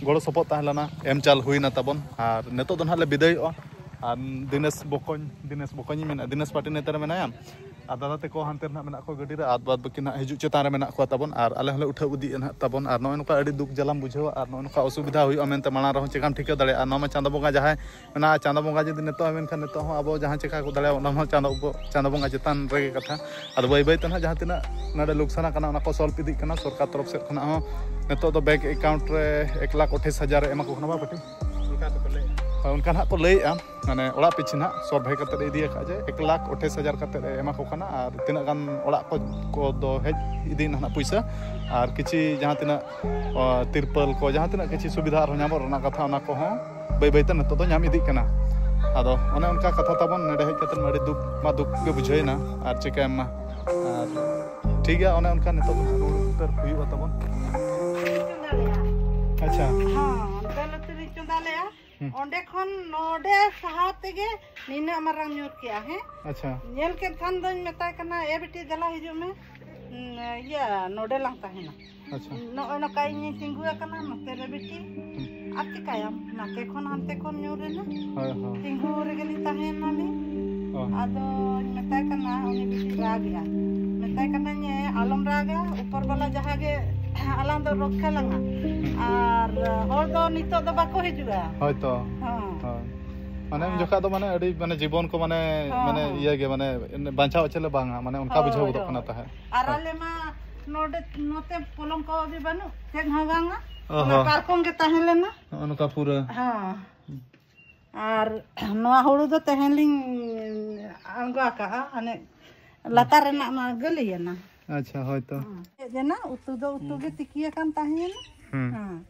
ᱜᱚᱲᱚ ᱥᱚᱯᱚᱦᱚᱫ ᱛᱟᱦᱮᱸ ᱞᱮᱱᱟ, ᱮᱢ ᱪᱟᱞ ᱦᱩᱭᱱᱟ ᱛᱟᱵᱚᱱ᱾ ᱟᱨ ᱱᱤᱛᱚᱜ ᱫᱚ ᱱᱟᱦᱟᱜ ᱞᱮ ᱵᱤᱫᱟᱹᱭᱚᱜᱼᱟ᱾ ᱟᱨ ᱫᱤᱱᱮᱥ ᱵᱚᱠᱚᱧ, ᱫᱤᱱᱮᱥ ᱵᱚᱠᱚᱧ ᱤᱧ ᱢᱮᱱᱟ, ᱫᱤᱱᱮᱥ ᱯᱟᱴᱤ ᱱᱮᱛᱟᱨ ᱢᱮᱱᱟᱭᱟ, ᱟᱨ ᱫᱟᱫᱟ ᱛᱟᱠᱚ ᱦᱟᱱᱛᱮ ᱨᱮ ᱱᱟᱦᱟᱜ ᱢᱮᱱᱟᱜ ᱠᱚᱣᱟ ᱜᱟᱹᱰᱤ ᱨᱮ, ᱟᱨ ᱵᱟᱫ ᱵᱟᱹᱠᱤ ᱱᱟᱦᱟᱜ ᱦᱤᱡᱩᱜ ᱪᱮᱛᱟᱱ ᱨᱮ ᱢᱮᱱᱟᱜ ᱠᱚᱣᱟ ᱛᱟᱵᱚᱱ, ᱟᱨ ᱟᱞᱮ ᱦᱚᱸᱞᱮ ᱩᱴᱷᱟᱹᱣ ᱤᱫᱤᱭᱮᱫᱼᱟ ᱱᱟᱦᱟᱜ ᱛᱟᱵᱚᱱ᱾ ᱟᱨ ᱱᱚᱜᱼᱚᱭ ᱱᱚᱝᱠᱟ ᱟᱹᱰᱤ ᱫᱩᱠ ᱡᱟᱞᱟᱢ ᱵᱩᱡᱷᱟᱹᱣᱟ, ᱟᱨ ᱱᱚᱜᱼᱚᱭ ᱱᱚᱝᱠᱟ ᱚᱥᱩᱵᱤᱫᱷᱟ ᱦᱩᱭᱩᱜᱼᱟ ᱢᱮᱱᱛᱮ ᱢᱟᱲᱟᱝ ᱨᱮᱦᱚᱸ ᱪᱮᱠᱟᱢ ᱴᱷᱤᱠᱟᱹ ᱫᱟᱲᱮᱭᱟᱜᱼᱟ? ᱱᱚᱣᱟ ᱢᱟ ᱪᱟᱸᱫᱚ ᱵᱚᱸᱜᱟ ᱡᱟᱦᱟᱸᱭ ᱢᱮᱱᱟᱜᱼᱟ, ᱪᱟᱸᱫᱚ ᱵᱚᱸᱜᱟ ᱡᱩᱫᱤ ᱱᱤᱛᱚᱜ ᱦᱚᱸ ᱢᱮᱱᱠᱷᱟᱱ ᱱᱤᱛᱚᱜ ᱦᱚᱸ ᱟᱵᱚ ᱡᱟᱦᱟᱸ ᱪᱮᱠᱟ ᱠᱚ ᱫᱟᱲᱮᱭᱟᱜᱼᱟ, ᱚᱱᱟ ᱦᱚᱸ ᱪᱟᱸᱫᱚ ᱵᱚ-, ᱪᱟᱸᱫᱚ ᱵᱚᱸᱜᱟ ᱪᱮᱛᱟᱱ ᱨᱮᱜᱮ ᱠᱟᱛᱷᱟ᱾ ᱟᱫᱚ ᱵᱟᱹᱭ ᱵᱟᱹᱭ ᱛᱮ ᱱᱟᱦᱟᱜ ᱡᱟᱦᱟᱸ ᱛᱤᱱᱟᱹᱜ ᱱᱚᱰᱮ ᱞᱩᱠᱥᱟᱱ ᱟᱠᱟᱱᱟ, ᱚᱱᱟ ᱠᱚ ᱥᱚᱞᱵᱷ ᱤᱫᱤᱜ ᱠᱟᱱᱟ᱾ ᱥᱚᱨᱠᱟᱨ ᱛᱚᱨᱚᱯ ᱥᱮᱫ ᱠᱷᱚᱱᱟᱜ ᱦᱚᱸ ᱱᱤᱛᱚᱜ ᱫᱚ ᱵᱮᱝᱠ ᱮᱠᱟᱣᱩᱱᱴ ᱨᱮ ᱮᱠ ᱞᱟᱠᱷ ᱟᱴᱷᱟᱥ ᱦᱟᱡᱟᱨ ᱮ ᱮᱢᱟ ᱠᱚ ᱠᱟᱱᱟ, ᱵᱟᱝ ᱯᱟᱹᱴᱤ? ᱚᱱᱠᱟ ᱫᱚᱠᱚ ᱞᱟᱹᱭᱮᱫᱼᱟ᱾ ᱦᱳᱭ, ᱚᱱᱠᱟ ᱱᱟᱦᱟᱜ ᱠᱚ ᱞᱟᱹᱭᱮᱫᱼᱟ᱾ ᱢᱟᱱᱮ ᱚᱲᱟᱜ ᱯᱤᱪᱷᱤ ᱱᱟᱦᱟᱜ ᱥᱚᱨᱵᱷᱮ ᱠᱟᱛᱮᱫ ᱮ ᱤᱫᱤ ᱟᱠᱟᱫᱼᱟ ᱡᱮ ᱮᱠ ᱞᱟᱠᱷ ᱟᱴᱷᱟᱥ ᱦᱟᱡᱟᱨ ᱠᱟᱛᱮᱫ ᱮ ᱮᱢᱟ ᱠᱚ ᱠᱟᱱᱟ, ᱟᱨ ᱛᱤᱱᱟᱹᱜ ᱜᱟᱱ ᱚᱲᱟᱜ ᱠᱚ, ᱠᱚ ᱫᱚ ᱦᱮᱡ ᱤᱫᱤᱭᱮᱱᱟ ᱱᱟᱦᱟᱜ ᱯᱩᱭᱥᱟᱹ, ᱟᱨ ᱠᱤᱪᱷᱤ ᱡᱟᱦᱟᱸ ᱛᱤᱱᱟᱹᱜ, ᱚ, ᱛᱤᱨᱯᱟᱹᱞ ᱠᱚ, ᱡᱟᱦᱟᱸ ᱛᱤᱱᱟᱹᱜ ᱠᱤᱪᱷᱤ ᱥᱩᱵᱤᱫᱷᱟ ᱟᱨᱦᱚᱸ ᱧᱟᱢᱚᱜ ᱨᱮᱱᱟᱜ ᱠᱟᱛᱷᱟ, ᱚᱱᱟ ᱠᱚᱦᱚᱸ ᱵᱟᱹᱭ ᱵᱟᱹᱭᱛᱮ ᱱᱤᱛᱚᱜ ᱫᱚ ᱧᱟᱢ ᱤᱫᱤᱜ ᱠᱟᱱᱟ᱾ ᱟᱫᱚ ᱚᱱᱮ ᱚᱱᱠᱟ ᱠᱟᱛᱷᱟ ᱛᱟᱵᱚᱱ, ᱱᱚᱰᱮ ᱦᱮᱡ ᱠᱟᱛᱮᱫ ᱢᱟ ᱟᱹᱰᱤ ᱫᱩᱠ ᱢᱟ ᱫᱩᱠ ᱜᱮ ᱵᱩᱡᱷᱟᱹᱣᱮᱱᱟ, ᱟᱨ ᱪᱤᱠᱟᱹᱭᱟᱢ ᱢᱟ᱾ ᱟᱨ ᱴᱷᱤᱠ ᱜᱮᱭᱟ, ᱚᱱᱮ ᱚᱱᱠᱟ ᱱᱤᱛᱚᱜ ᱫᱚ ᱱᱟᱦᱟᱜ ᱨᱩᱣᱟᱹᱲ ᱩᱛᱟᱹᱨ ᱦᱩᱭᱩᱜᱼᱟ ᱛᱟᱵᱚᱱ᱾ ᱟᱪᱪᱷᱟ᱾ ᱦᱚᱸ, ᱫᱟᱹᱞ ᱩᱛᱩ ᱞᱤᱧ ᱪᱚᱸᱫᱟ ᱞᱮᱜᱼᱟ᱾ ᱦᱩᱸ᱾ ᱚᱸᱰᱮ ᱠᱷᱚᱱ ᱱᱚᱰᱮ ᱥᱟᱦᱟ ᱛᱮᱜᱮ ᱱᱤᱱᱟᱹᱜ ᱢᱟᱨᱟᱝ ᱧᱩᱨ ᱠᱮᱜᱼᱟ, ᱦᱮᱸ? ᱟᱪᱪᱷᱟ᱾ ᱧᱮᱞ ᱠᱮᱫ ᱠᱷᱟᱱ ᱫᱚᱧ ᱢᱮᱛᱟᱭ ᱠᱟᱱᱟ, "ᱮ ᱵᱤᱴᱤ, ᱫᱮᱞᱟ ᱦᱤᱡᱩᱜ ᱢᱮ, ᱩᱸ, ᱤᱭᱟᱹ, ᱱᱚᱰᱮ ᱞᱟᱝ ᱛᱟᱦᱮᱱᱟ᱾" ᱟᱪᱪᱷᱟ᱾ ᱱᱚᱜᱼᱚᱭ ᱱᱚᱝᱠᱟ ᱤᱧᱤᱧ ᱛᱤᱸᱜᱩ ᱟᱠᱟᱱᱟ ᱱᱚᱛᱮ ᱨᱮ, ᱵᱤᱴᱤ᱾ ᱦᱩᱸ᱾ ᱟᱨ ᱪᱤᱠᱟᱹᱭᱟᱢ? ᱱᱟᱛᱮ ᱠᱷᱚᱱ ᱦᱟᱱᱛᱮ ᱠᱷᱚᱱ ᱧᱩᱨ ᱮᱱᱟ᱾ ᱦᱳᱭ, ᱦᱳᱭ᱾ ᱛᱤᱸᱜᱩ ᱨᱮᱜᱮ ᱞᱤᱧ ᱛᱟᱦᱮᱸᱭᱮᱱᱟ ᱞᱤᱧ᱾ ᱚ᱾ ᱟᱫᱚᱧ ᱢᱮᱛᱟᱭ ᱠᱟᱱᱟ, ᱩᱱᱤ ᱵᱤᱴᱤ ᱨᱟᱜᱮᱜᱼᱟ᱾ ᱢᱮᱛᱟᱭ ᱠᱟᱹᱱᱟᱹᱧ, "ᱮ, ᱟᱞᱚᱢ ᱨᱟᱜᱟ, ᱩᱯᱚᱨ ᱵᱟᱞᱟ ᱡᱟᱦᱟᱸ ᱜᱮ ᱟᱞᱟᱝ ᱫᱚ ᱨᱚᱠᱠᱷᱟ ᱞᱟᱝᱟ᱾ ᱦᱩᱸ᱾ ᱟᱨ ᱦᱚᱲ ᱫᱚ ᱱᱤᱛᱚᱜ ᱫᱚ ᱵᱟᱠᱚ ᱦᱤᱡᱩᱜᱼᱟ᱾" ᱦᱳᱭ ᱛᱚ᱾ ᱦᱚᱸ᱾ ᱦᱳᱭ᱾ ᱢᱟᱱᱮ ᱩᱱ ᱟᱨ ᱡᱚᱠᱷᱟᱜ ᱫᱚ ᱢᱟᱱᱮ ᱟᱹᱰᱤ ᱢᱟᱱᱮ ᱡᱤᱵᱚᱱ ᱠᱚ ᱢᱟᱱᱮ, ᱦᱚᱸ, ᱢᱟᱱᱮ ᱦᱚᱸ᱾ ᱤᱭᱟᱹ ᱜᱮ ᱢᱟᱱᱮ ᱵᱟᱧᱪᱟᱣ ᱪᱮᱫ ᱞᱮ ᱵᱟᱝᱟ, ᱢᱟᱱᱮ ᱚᱱᱠᱟ ᱦᱳᱭ, ᱵᱩᱡᱷᱟᱹᱣ ᱦᱳᱭ, ᱜᱚᱫᱚᱜ ᱦᱳᱭ᱾ ᱠᱟᱱᱟ ᱛᱟᱦᱮᱸᱫ᱾ ᱟᱨ ᱦᱳᱭ᱾ ᱟᱞᱮ ᱢᱟ ᱱᱚᱰᱮ, ᱱᱚᱛᱮ ᱯᱚᱞᱚᱝ ᱠᱚ ᱜᱮ ᱵᱟᱹᱱᱩᱜ, ᱪᱮᱫ ᱦᱚᱸ ᱵᱟᱝᱟ᱾ ᱚ ᱚᱱᱟ ᱦᱚᱸ᱾ ᱯᱟᱨᱠᱚᱢ ᱜᱮ ᱛᱟᱦᱮᱸ ᱞᱮᱱᱟ᱾ ᱱᱚᱜᱼᱚ ᱱᱚᱝᱠᱟ ᱯᱩᱨᱟᱹ᱾ ᱦᱚᱸ᱾ ᱟᱨ ᱱᱚᱣᱟ ᱦᱩᱲᱩ ᱫᱚ ᱛᱮᱦᱮᱧ ᱞᱤᱧ ᱟᱬᱜᱚ ᱟᱠᱟᱜᱼᱟ, ᱦᱟᱱᱮ ᱞᱟᱛᱟᱨ ᱨᱮᱱᱟᱜ ᱢᱟ ᱜᱟᱹᱞᱤᱭᱮᱱᱟ᱾ ᱟᱪᱪᱷᱟ, ᱦᱳᱭ ᱛᱚ᱾ ᱦᱮᱡ ᱮᱱᱟ, ᱩᱛᱩ ᱫᱚ ᱩᱛᱩ ᱜᱮ ᱛᱤᱠᱤᱭᱟᱠᱟᱱ ᱛᱟᱦᱮᱸᱭᱮᱱᱟ᱾ ᱦᱩᱸ᱾ ᱦᱮᱸ᱾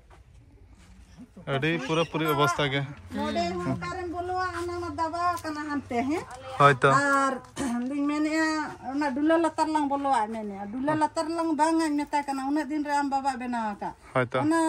ᱟᱹᱰᱤ ᱯᱩᱨᱟᱹᱯᱩᱨᱤ ᱚᱵᱚᱥᱛᱟ ᱜᱮ᱾ ᱱᱚᱰᱮ ᱦᱚᱸ ᱚᱠᱟᱨᱮᱢ ᱵᱚᱞᱚᱣᱟ, ᱚᱱᱟ ᱢᱟ ᱫᱟᱵᱟᱣ ᱟᱠᱟᱱᱟ ᱦᱟᱱᱛᱮ, ᱦᱮᱸ? ᱦᱳᱭ ᱛᱚ᱾ ᱟᱨ ᱞᱤᱧ ᱢᱮᱱᱮᱫᱼᱟ, ᱚᱱᱟ ᱰᱩᱞᱟᱹ ᱞᱟᱛᱟᱨ ᱞᱟᱝ ᱵᱚᱞᱚᱣᱟ, ᱢᱮᱱᱮᱫᱼᱟ, ᱰᱩᱞᱟᱹ ᱞᱟᱛᱟᱨ ᱞᱟᱝ ᱵᱟᱝ ᱟᱧ ᱢᱮᱛᱟᱭ ᱠᱟᱱᱟ, ᱩᱱᱟᱹᱜ ᱫᱤᱱ ᱨᱮ ᱟᱢ ᱵᱟᱵᱟ ᱵᱮᱱᱟᱣ ᱟᱠᱟᱫ᱾ ᱦᱳᱭ ᱛᱚ᱾ ᱚᱱᱟ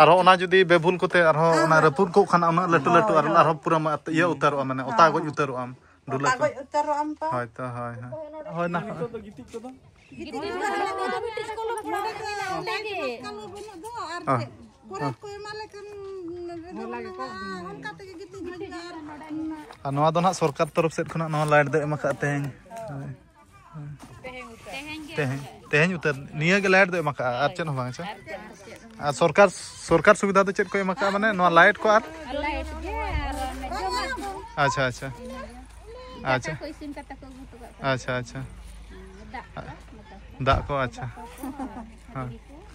ᱟᱨᱦᱚᱸ ᱚᱱᱟ ᱡᱩᱫᱤ ᱵᱮᱵᱷᱩᱞ ᱠᱚᱛᱮ ᱟᱨᱦᱚᱸ ᱚᱱᱟ ᱨᱟᱹᱯᱩᱫ ᱠᱚᱜ ᱠᱷᱟᱱ, ᱩᱱᱟᱹᱜ ᱞᱟᱹᱴᱩ ᱞᱟᱹᱴᱩ ᱦᱳᱭ, ᱟᱨ ᱦᱳᱭ᱾ ᱟᱨᱦᱚᱸ ᱯᱩᱨᱟᱹ ᱢᱟ ᱤᱭᱟᱹ ᱩᱛᱟᱹᱨᱚᱜᱼᱟ, ᱢᱟᱱᱮ ᱚᱛᱟ ᱜᱚᱡ ᱩᱛᱟᱹᱨᱚᱜᱼᱟᱢ᱾ ᱰᱩᱞᱟᱹ ᱚᱛᱟ ᱠᱚ᱾ ᱜᱚᱡ ᱩᱛᱟᱹᱨᱚᱜ ᱟᱢ ᱛᱚ᱾ ᱦᱳᱭ ᱛᱚ, ᱦᱳᱭ, ᱦᱳᱭ᱾ ᱦᱳᱭ ᱱᱟ᱾ ᱜᱤᱛᱤᱡ ᱠᱚᱫᱚ? ᱜᱤᱛᱤᱡ ᱠᱚᱫᱚ ᱦᱟᱱᱮ ᱵᱤᱴᱤ ᱠᱚᱞᱚ ᱯᱚᱲᱟ ᱠᱟᱱᱟ, ᱚᱸᱰᱮ ᱜᱮ᱾ ᱠᱟᱞᱚ ᱵᱟᱹᱱᱩᱜ ᱫᱚ, ᱟᱨ ᱚ᱾ ᱪᱮᱫ ᱠᱚᱨᱮ ᱠᱚ ᱮᱢᱟ ᱞᱮᱠᱷᱟᱱ ᱨᱮᱫᱚ ᱚᱱᱟ ᱚᱱᱠᱟ ᱛᱮᱜᱮ ᱜᱤᱛᱤᱡ ᱦᱩᱭᱩᱜᱼᱟ᱾ ᱟᱨ ᱟᱨ ᱱᱚᱣᱟ ᱫᱚ ᱱᱟᱦᱟᱜ ᱥᱚᱨᱠᱟᱨ ᱛᱚᱨᱚᱯ ᱥᱮᱫ ᱠᱷᱚᱱᱟᱜ ᱱᱚᱣᱟ ᱞᱟᱭᱤᱴ ᱫᱚ ᱮᱢ ᱟᱠᱟᱫ ᱛᱮᱦᱮᱧ᱾ ᱦᱳᱭ᱾ ᱛᱮᱦᱮᱧ ᱩᱛᱟᱹᱨ᱾ ᱛᱮᱦᱮᱧ ᱜᱮ᱾ ᱛᱮᱦᱮᱧ, ᱛᱮᱦᱮᱧ ᱩᱛᱟᱹᱨ ᱱᱤᱭᱟᱹ ᱜᱮ ᱞᱟᱭᱤᱴ ᱫᱚ ᱮᱢ ᱟᱠᱟᱫᱼᱟ, ᱟᱨ ᱪᱮᱫ ᱦᱚᱸ ᱵᱟᱝ, ᱟᱪᱪᱷᱟ? ᱟᱨ ᱪᱮᱫ ᱦᱚᱸ, ᱪᱮᱫ ᱦᱚᱸ᱾ ᱟᱨ ᱥᱚᱨᱠᱟᱨ, ᱥᱚᱨᱠᱟᱨ ᱥᱩᱵᱤᱫᱷᱟ ᱫᱚ ᱪᱮᱫ ᱠᱚ ᱮᱢ ᱟᱠᱟᱫᱼᱟ, ᱢᱟᱱᱮ ᱱᱚᱣᱟ ᱞᱟᱭᱤᱴ ᱠᱚ ᱟᱨ? ᱞᱟᱭᱤᱴ ᱜᱮ, ᱟᱨ ᱚᱱᱮ ᱡᱚᱢᱟᱜ ᱠᱚ᱾ ᱟᱪᱪᱷᱟ, ᱟᱪᱪᱷᱟ᱾ ᱤᱱᱟᱹ ᱜᱮ᱾ ᱫᱟᱠᱟ ᱟᱪᱪᱷᱟ᱾ ᱠᱚ ᱤᱥᱤᱱ ᱠᱟᱛᱮ ᱠᱚ ᱟᱹᱜᱩ ᱦᱚᱴᱚ ᱠᱟᱜ ᱠᱟᱱᱟ᱾ ᱟᱪᱪᱷᱟ, ᱟᱪᱪᱷᱟ᱾ ᱫᱟᱜ ᱠᱚ, ᱫᱟᱜ ᱠᱚ, ᱟᱪᱪᱷᱟ᱾ ᱦᱮᱸ᱾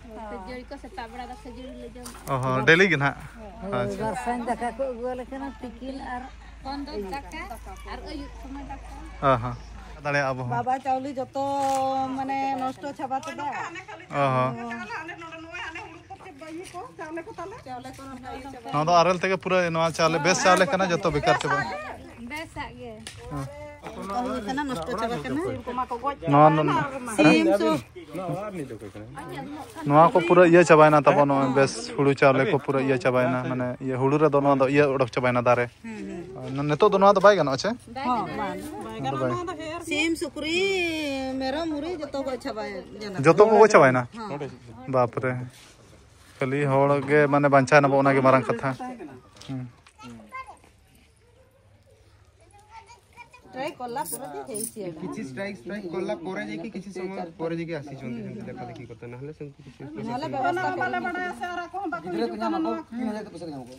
ᱦᱮᱸ᱾ ᱠᱷᱟᱹᱡᱟᱹᱲᱤ ᱠᱚ ᱥᱮᱛᱟᱜ ᱵᱮᱲᱟ ᱫᱚ ᱠᱷᱟᱹᱡᱟᱹᱲᱤ ᱞᱮ ᱡᱚᱢ᱾ ᱚ ᱦᱚᱸ, ᱰᱮᱞᱤ ᱜᱮ ᱱᱟᱦᱟᱜ? ᱦᱳᱭ, ᱟᱪᱪᱷᱟ᱾ ᱵᱟᱨ ᱥᱟᱸᱡ ᱫᱟᱠᱟ ᱠᱚ ᱟᱹᱜᱩᱣᱟᱞᱮ ᱠᱟᱱᱟ, ᱛᱤᱠᱤᱱ ᱟᱨ ᱠᱷᱚᱱ ᱫᱚ ᱫᱟᱠᱟ ᱟᱨ ᱟᱹᱭᱩᱵ ᱥᱚᱢᱚᱭ ᱫᱟᱠᱟ᱾ ᱚ ᱦᱚᱸ᱾ ᱫᱟᱲᱮᱭᱟᱜᱼᱟ ᱟᱵᱚ ᱦᱚᱸ᱾ ᱵᱟᱵᱟ ᱪᱟᱣᱞᱮ ᱡᱚᱛᱚ ᱢᱟᱱᱮ ᱱᱚᱥᱴᱚ ᱪᱟᱵᱟ ᱠᱮᱫᱟ᱾ ᱚ ᱦᱚᱸ᱾ ᱱᱚᱣᱟ ᱫᱚ ᱟᱨᱮᱞ ᱛᱮᱜᱮ ᱯᱩᱨᱟᱹ ᱱᱚᱣᱟ ᱪᱟᱣᱞᱮ, ᱵᱮᱥ ᱪᱟᱣᱞᱮ ᱠᱟᱱᱟ, ᱡᱚᱛᱚ ᱵᱮᱠᱟᱨ ᱪᱟᱵᱟᱜᱼᱟ᱾ ᱵᱮᱥᱟᱜ ᱜᱮ᱾ ᱦᱮᱸ᱾ ᱱᱚᱥᱴᱚ ᱪᱟᱵᱟ ᱠᱟᱱᱟ᱾ ᱱᱚᱣᱟ ᱱᱚ-, ᱥᱤᱢ ᱥᱩ-, ᱱᱚᱣᱟ ᱠᱚ ᱯᱩᱨᱟᱹ ᱤᱭᱟᱹ ᱪᱟᱵᱟᱭᱮᱱᱟ ᱛᱟᱵᱚᱱ, ᱱᱚᱜᱼᱚᱭ ᱵᱮᱥ ᱦᱩᱲᱩ ᱪᱟᱣᱞᱮ ᱠᱚ ᱯᱩᱨᱟᱹ ᱤᱭᱟᱹ ᱪᱟᱵᱟᱭᱮᱱᱟ, ᱢᱟᱱᱮ ᱤᱭᱟᱹ ᱦᱩᱲᱩ ᱨᱮᱫᱚ ᱱᱚᱣᱟ ᱫᱚ ᱤᱭᱟᱹ ᱚᱰᱚᱠ ᱪᱟᱵᱟᱭᱮᱱᱟ ᱫᱟᱨᱮ᱾ ᱦᱩᱸ, ᱦᱩᱸ᱾ ᱱᱤᱛᱚᱜ ᱫᱚ ᱱᱚᱣᱟ ᱫᱚ ᱵᱟᱭ ᱜᱟᱱᱚᱜᱼᱟ ᱪᱮ? ᱵᱟᱭ ᱦᱚᱸ, ᱜᱟᱱᱚᱜᱼᱟ᱾ ᱵᱟᱝ᱾ ᱥᱤᱢ, ᱥᱩᱠᱨᱤ, ᱢᱮᱨᱚᱢ, ᱢᱩᱨᱤ ᱡᱚᱛᱚ ᱜᱚᱡ ᱪᱟᱵᱟᱭᱮᱱᱟ᱾ ᱡᱚᱛᱚ ᱠᱚ ᱜᱚᱡ ᱪᱟᱵᱟᱭᱮᱱᱟ? ᱦᱚᱸ᱾ ᱵᱟᱯᱨᱮ᱾ ᱠᱷᱟᱹᱞᱤ ᱦᱚᱲ ᱜᱮ ᱢᱟᱱᱮ ᱵᱟᱧᱪᱟᱣ ᱮᱱᱟ ᱵᱚ, ᱚᱱᱟ ᱜᱮ ᱢᱟᱨᱟᱝ ᱠᱟᱛᱷᱟ᱾ ᱦᱩᱸ᱾ ଟ୍ରାଏ କଲା ପରେ ଯେ ହେଇଛି ଏଇଟା। କିଛି ଷ୍ଟ୍ରାଇକ୍, ଷ୍ଟ୍ରାଇକ୍ କଲା ପରେ ଯାଇକି କିଛି ସମୟ ପରେ ଯାଇକି ଆସିଛନ୍ତି ସେମିତି ଦେଖା ଦେଖି କଥା, ନହେଲେ ସେମିତି କିଛି ନହେଲେ ବ୍ୟବସ୍ଥା ବାଲା ବାଲା ଆସେ, ଆର କଣ ବାକି ᱜᱤᱫᱽᱨᱟᱹ ᱠᱚ ᱧᱟᱢ ᱟᱠᱚ, ᱦᱤᱡᱩᱜ ᱠᱟᱱᱟ। ᱛᱤᱱ ᱦᱟᱡᱟᱨ ᱠᱟᱛᱮ ᱯᱚᱭᱥᱟ ᱧᱟᱢ ᱟᱠᱚ?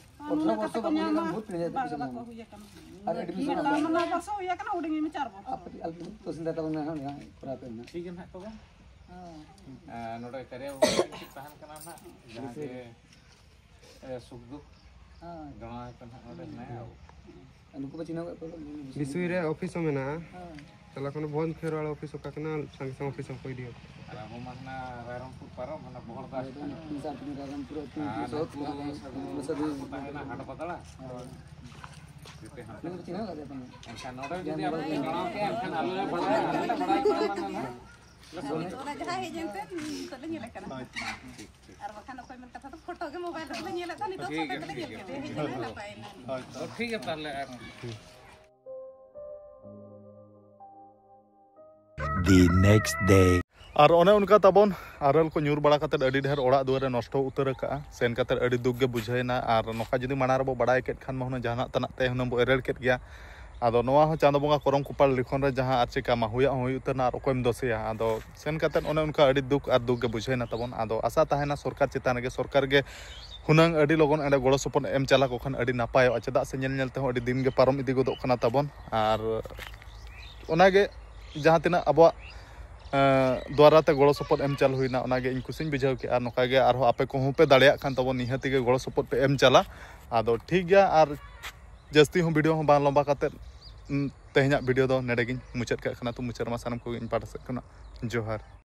ᱵᱟᱨ ᱵᱟᱨ ᱠᱚ ᱦᱩᱭ ᱟᱠᱟᱱᱟ। ᱟᱨ ᱮᱰᱢᱤᱥᱚᱱ ᱛᱟᱨ ᱢᱟᱱᱮ ᱵᱟᱨ ᱥᱚ ᱦᱩᱭ ᱟᱠᱟᱱᱟ, ᱦᱩᱰᱤᱧ ᱢᱤᱫ ᱪᱟᱨ ᱵᱚᱪᱷᱚᱨ। ᱟᱯᱮ ᱟᱞᱮ ᱛᱚᱦᱥᱤᱞᱫᱟᱨ ᱛᱟᱵᱚᱱ ᱢᱮᱱᱟᱭᱟ, ᱩᱱᱤ ᱦᱚᱸ ᱠᱚᱨᱟᱣ ᱯᱮ ᱢᱮ᱾ ᱴᱷᱤᱠ ᱜᱮ ᱱᱟᱦᱟᱜ ᱛᱚᱵᱮ᱾ ᱦᱮᱸ᱾ ᱟᱨ ᱱᱚᱰᱮ ᱠᱟᱨᱭᱟ ᱵᱟᱹᱵᱩ ᱴᱷᱮᱱ ᱛᱟᱦᱮᱱ ᱠᱟᱱᱟ ᱱᱟᱦᱟᱜ, ᱡᱟᱦᱟᱸ ᱜᱮ, ᱮ, ᱥᱩᱠ ᱫᱩᱠ ᱡᱟᱶᱟᱭ ᱠᱚ ᱱᱟᱦᱟᱜ ᱱᱚᱰᱮ ᱦᱮᱱᱟᱭᱟ᱾ ᱱᱩᱠᱩ ᱯᱮ ᱪᱤᱱᱦᱟᱹᱣ ᱠᱟᱜ ᱠᱚᱣᱟ? ᱵᱤᱥᱩᱭ ᱨᱮ ᱚᱯᱷᱤᱥ ᱦᱚᱸ ᱢᱮᱱᱟᱜᱼᱟ᱾ ᱦᱮᱸ᱾ ᱛᱟᱦᱞᱮ ᱠᱷᱚᱱ ᱵᱷᱚᱸᱡᱽ ᱠᱷᱮᱨᱣᱟᱲ ᱚᱯᱷᱤᱥ ᱚᱠᱟ ᱠᱟᱱᱟ? ᱥᱟᱸᱜᱮ ᱥᱟᱸᱜᱮ ᱚᱯᱷᱤᱥ ᱦᱚᱸ ᱠᱚ ᱤᱫᱤᱭᱟ᱾ ᱟᱨ ᱟᱵᱚ ᱢᱟ ᱦᱟᱱᱟ ᱨᱟᱭᱨᱚᱝᱯᱩᱨ ᱯᱟᱨᱚᱢ, ᱦᱟᱱᱟ ᱵᱚᱦᱚᱲ ᱫᱟᱥ ᱴᱷᱮᱱ᱾ ᱩᱱᱠᱩ ᱥᱟᱶ ᱛᱮᱜᱮ ᱨᱟᱭᱨᱚᱝᱯᱩᱨ ᱟᱹᱛᱩ ᱟᱨ ᱥᱟᱹᱫᱷᱩ ᱱᱩᱠᱩ ᱥᱟᱹᱫᱷᱩ ᱥᱟᱹᱫᱷᱩ ᱠᱚ ᱛᱟᱦᱮᱱᱟ ᱦᱟᱴ ᱵᱟᱫᱲᱟ᱾ ᱦᱳᱭ᱾ ᱡᱮᱛᱮ ᱦᱟᱱᱛᱮ᱾ ᱩᱱᱤ ᱫᱚ ᱪᱤᱱᱦᱟᱹᱣ ᱠᱟᱫᱮᱭᱟ ᱯᱮ? ᱮᱱᱠᱷᱟᱱ ᱱᱚᱰᱮ ᱡᱩᱫᱤ ᱟᱵᱚ ᱵᱚᱱ ᱫᱟᱬᱟ ᱠᱮᱭᱟ, ᱮᱱᱠᱷᱟᱱ ᱟᱞᱮ ᱞᱮ ᱵᱟᱲᱟᱭᱟ, ᱟᱞᱮ ᱞᱮ ᱵᱟᱲᱟᱭ ᱠᱟᱱᱟ ᱢᱟᱱᱮ ᱱᱟᱦᱟᱜ᱾ ᱚᱱᱟ ᱡᱟᱦᱟᱸ ᱦᱮᱡ ᱮᱱᱛᱮ ᱱᱤᱛᱚᱜ ᱞᱮ ᱧᱮᱞᱮ ᱠᱟᱱᱟ᱾ ᱦᱳᱭ, ᱴᱷᱤᱠ, ᱴᱷᱤᱠ, ᱴᱷᱤᱠ᱾ ᱟᱨ ᱵᱟᱠᱷᱟᱱ ᱚᱠᱚᱭ ᱢᱮᱱ ᱠᱟᱛᱷᱟ ᱫᱚ ᱯᱷᱳᱴᱳ ᱜᱮ ᱢᱳᱵᱟᱭᱤᱞ ᱨᱮᱞᱮ ᱧᱮᱞᱮᱫ ᱛᱟᱦᱮᱸ, ᱱᱤᱛᱚᱜ ᱴᱷᱤᱠ ᱯᱷᱳᱴᱳ ᱜᱮᱭᱟ, ᱛᱮᱞᱮ ᱴᱷᱤᱠ ᱧᱮᱞ ᱜᱮᱭᱟ, ᱠᱮᱫᱮ, ᱴᱷᱤᱠ ᱦᱮᱡ ᱜᱮᱭᱟ᱾ ᱮᱱᱟ, ᱱᱟᱯᱟᱭ ᱮᱱᱟ᱾ ᱦᱳᱭ, ᱛᱚ᱾ ᱴᱷᱤᱠ ᱜᱮᱭᱟ ᱛᱟᱦᱞᱮ ᱟᱨ᱾ The next day. ᱟᱨ ᱚᱱᱮ ᱚᱱᱠᱟ ᱛᱟᱵᱚᱱ ᱟᱨᱮᱞ ᱠᱚ ᱧᱩᱨ ᱵᱟᱲᱟ ᱠᱟᱛᱮᱫ ᱟᱹᱰᱤ ᱰᱷᱮᱨ ᱚᱲᱟᱜ ᱫᱩᱣᱟᱹᱨ ᱮ ᱱᱚᱥᱴᱚ ᱩᱛᱟᱹᱨ ᱟᱠᱟᱜᱼᱟ᱾ ᱥᱮᱱ ᱠᱟᱛᱮᱫ ᱟᱹᱰᱤ ᱫᱩᱠ ᱜᱮ ᱵᱩᱡᱷᱟᱹᱣ ᱮᱱᱟ᱾ ᱟᱨ ᱱᱚᱝᱠᱟ ᱡᱩᱫᱤ ᱢᱟᱲᱟᱝ ᱨᱮᱵᱚ ᱵᱟᱲᱟᱭ ᱠᱮᱫ ᱠᱷᱟᱱ ᱢᱟ ᱦᱩᱱᱟᱹᱝ ᱡᱟᱦᱟᱱᱟᱜ ᱛᱟᱱᱟᱜ ᱛᱮ ᱦᱩᱱᱟᱹᱝ ᱵᱚ ᱮᱨᱮᱲ ᱠᱮᱫ ᱜᱮᱭᱟ᱾ ᱟᱫᱚ ᱱᱚᱣᱟ ᱦᱚᱸ ᱪᱟᱸᱫᱚ ᱵᱚᱸᱜᱟ ᱠᱚᱨᱚᱢ ᱠᱚᱯᱟᱞ ᱞᱤᱠᱷᱚᱱ ᱨᱮ ᱡᱟᱦᱟᱸ ᱟᱨ ᱪᱮᱠᱟ ᱢᱟ ᱦᱩᱭᱟᱜ ᱦᱚᱸ ᱦᱩᱭ ᱩᱛᱟᱹᱨ ᱮᱱᱟ, ᱟᱨ ᱚᱠᱚᱭᱮᱢ ᱫᱳᱥᱮᱭᱟ? ᱟᱫᱚ ᱥᱮᱱ ᱠᱟᱛᱮᱫ ᱚᱱᱮ ᱚᱱᱠᱟ ᱟᱹᱰᱤ ᱫᱩᱠ ᱟᱨ ᱫᱩᱠ ᱜᱮ ᱵᱩᱡᱷᱟᱹᱣ ᱮᱱᱟ ᱛᱟᱵᱚᱱ᱾ ᱟᱫᱚ ᱟᱥᱟ ᱛᱟᱦᱮᱱᱟ ᱥᱚᱨᱠᱟᱨ ᱪᱮᱛᱟᱱ ᱨᱮᱜᱮ, ᱥᱚᱨᱠᱟᱨ ᱜᱮ ᱦᱩᱱᱟᱹᱝ ᱟᱹᱰᱤ ᱞᱚᱜᱚᱱ ᱚᱸᱰᱮ ᱜᱚᱲᱚ ᱥᱚᱯᱚᱦᱚᱫ ᱮᱢ ᱪᱟᱞᱟ ᱠᱚ ᱠᱷᱟᱱ ᱟᱹᱰᱤ ᱱᱟᱯᱟᱭᱚᱜᱼᱟ᱾ ᱪᱮᱫᱟᱜ ᱥᱮ ᱧᱮᱞ ᱧᱮᱞ ᱛᱮᱦᱚᱸ ᱟᱹᱰᱤ ᱫᱤᱱ ᱜᱮ ᱯᱟᱨᱚᱢ ᱤᱫᱤ ᱜᱚᱫᱚᱜ ᱠᱟᱱᱟ ᱛᱟᱵᱚᱱ᱾ ᱟᱨ ᱚᱱᱟᱜᱮ ᱡᱟᱦᱟᱸ ᱛᱤᱱᱟᱹᱜ ᱟᱵᱚᱣᱟᱜ, ᱮᱸ, ᱫᱩᱣᱟᱨᱟ ᱛᱮ ᱜᱚᱲᱚ ᱥᱚᱯᱚᱦᱚᱫ ᱮᱢ ᱪᱟᱞ ᱦᱩᱭᱱᱟ, ᱚᱱᱟᱜᱮ ᱤᱧ ᱠᱩᱥᱤᱧ ᱵᱩᱡᱷᱟᱹᱣ ᱠᱮᱜᱼᱟ᱾ ᱟᱨ ᱱᱚᱝᱠᱟ ᱜᱮ ᱟᱨᱦᱚᱸ ᱟᱯᱮ ᱠᱚᱦᱚᱸ ᱯᱮ ᱫᱟᱲᱮᱭᱟᱜ ᱠᱷᱟᱱ ᱛᱟᱵᱚᱱ ᱱᱤᱦᱟᱹᱛ ᱜᱮ ᱜᱚᱲᱚ ᱥᱚᱯᱚᱦᱚᱫ ᱯᱮ ᱮᱢ ᱪᱟᱞᱟ᱾ ᱟᱫᱚ ᱴᱷᱤᱠ ᱜᱮᱭᱟ, ᱟᱨ ᱡᱟᱹᱥᱛᱤ ᱦᱚᱸ ᱵᱷᱤᱰᱤᱭᱳ ᱦᱚᱸ ᱵᱟᱝ ᱞᱚᱢᱵᱟ ᱠᱟᱛᱮᱫ, ᱩᱸ, ᱛᱮᱦᱮᱧᱟᱜ ᱵᱷᱤᱰᱤᱭᱳ ᱫᱚ ᱱᱚᱰᱮ ᱜᱤᱧ ᱢᱩᱪᱟᱹᱫ ᱠᱟᱜ ᱠᱟᱱᱟ᱾ ᱛᱚ ᱢᱩᱪᱟᱹᱫ ᱨᱮᱢᱟ ᱥᱟᱱᱟᱢ ᱠᱚᱜᱮ ᱤᱧ ᱯᱟᱦᱴᱟ ᱥᱮᱫ ᱠᱷᱚᱱᱟᱜ ᱡᱚᱦᱟᱨ᱾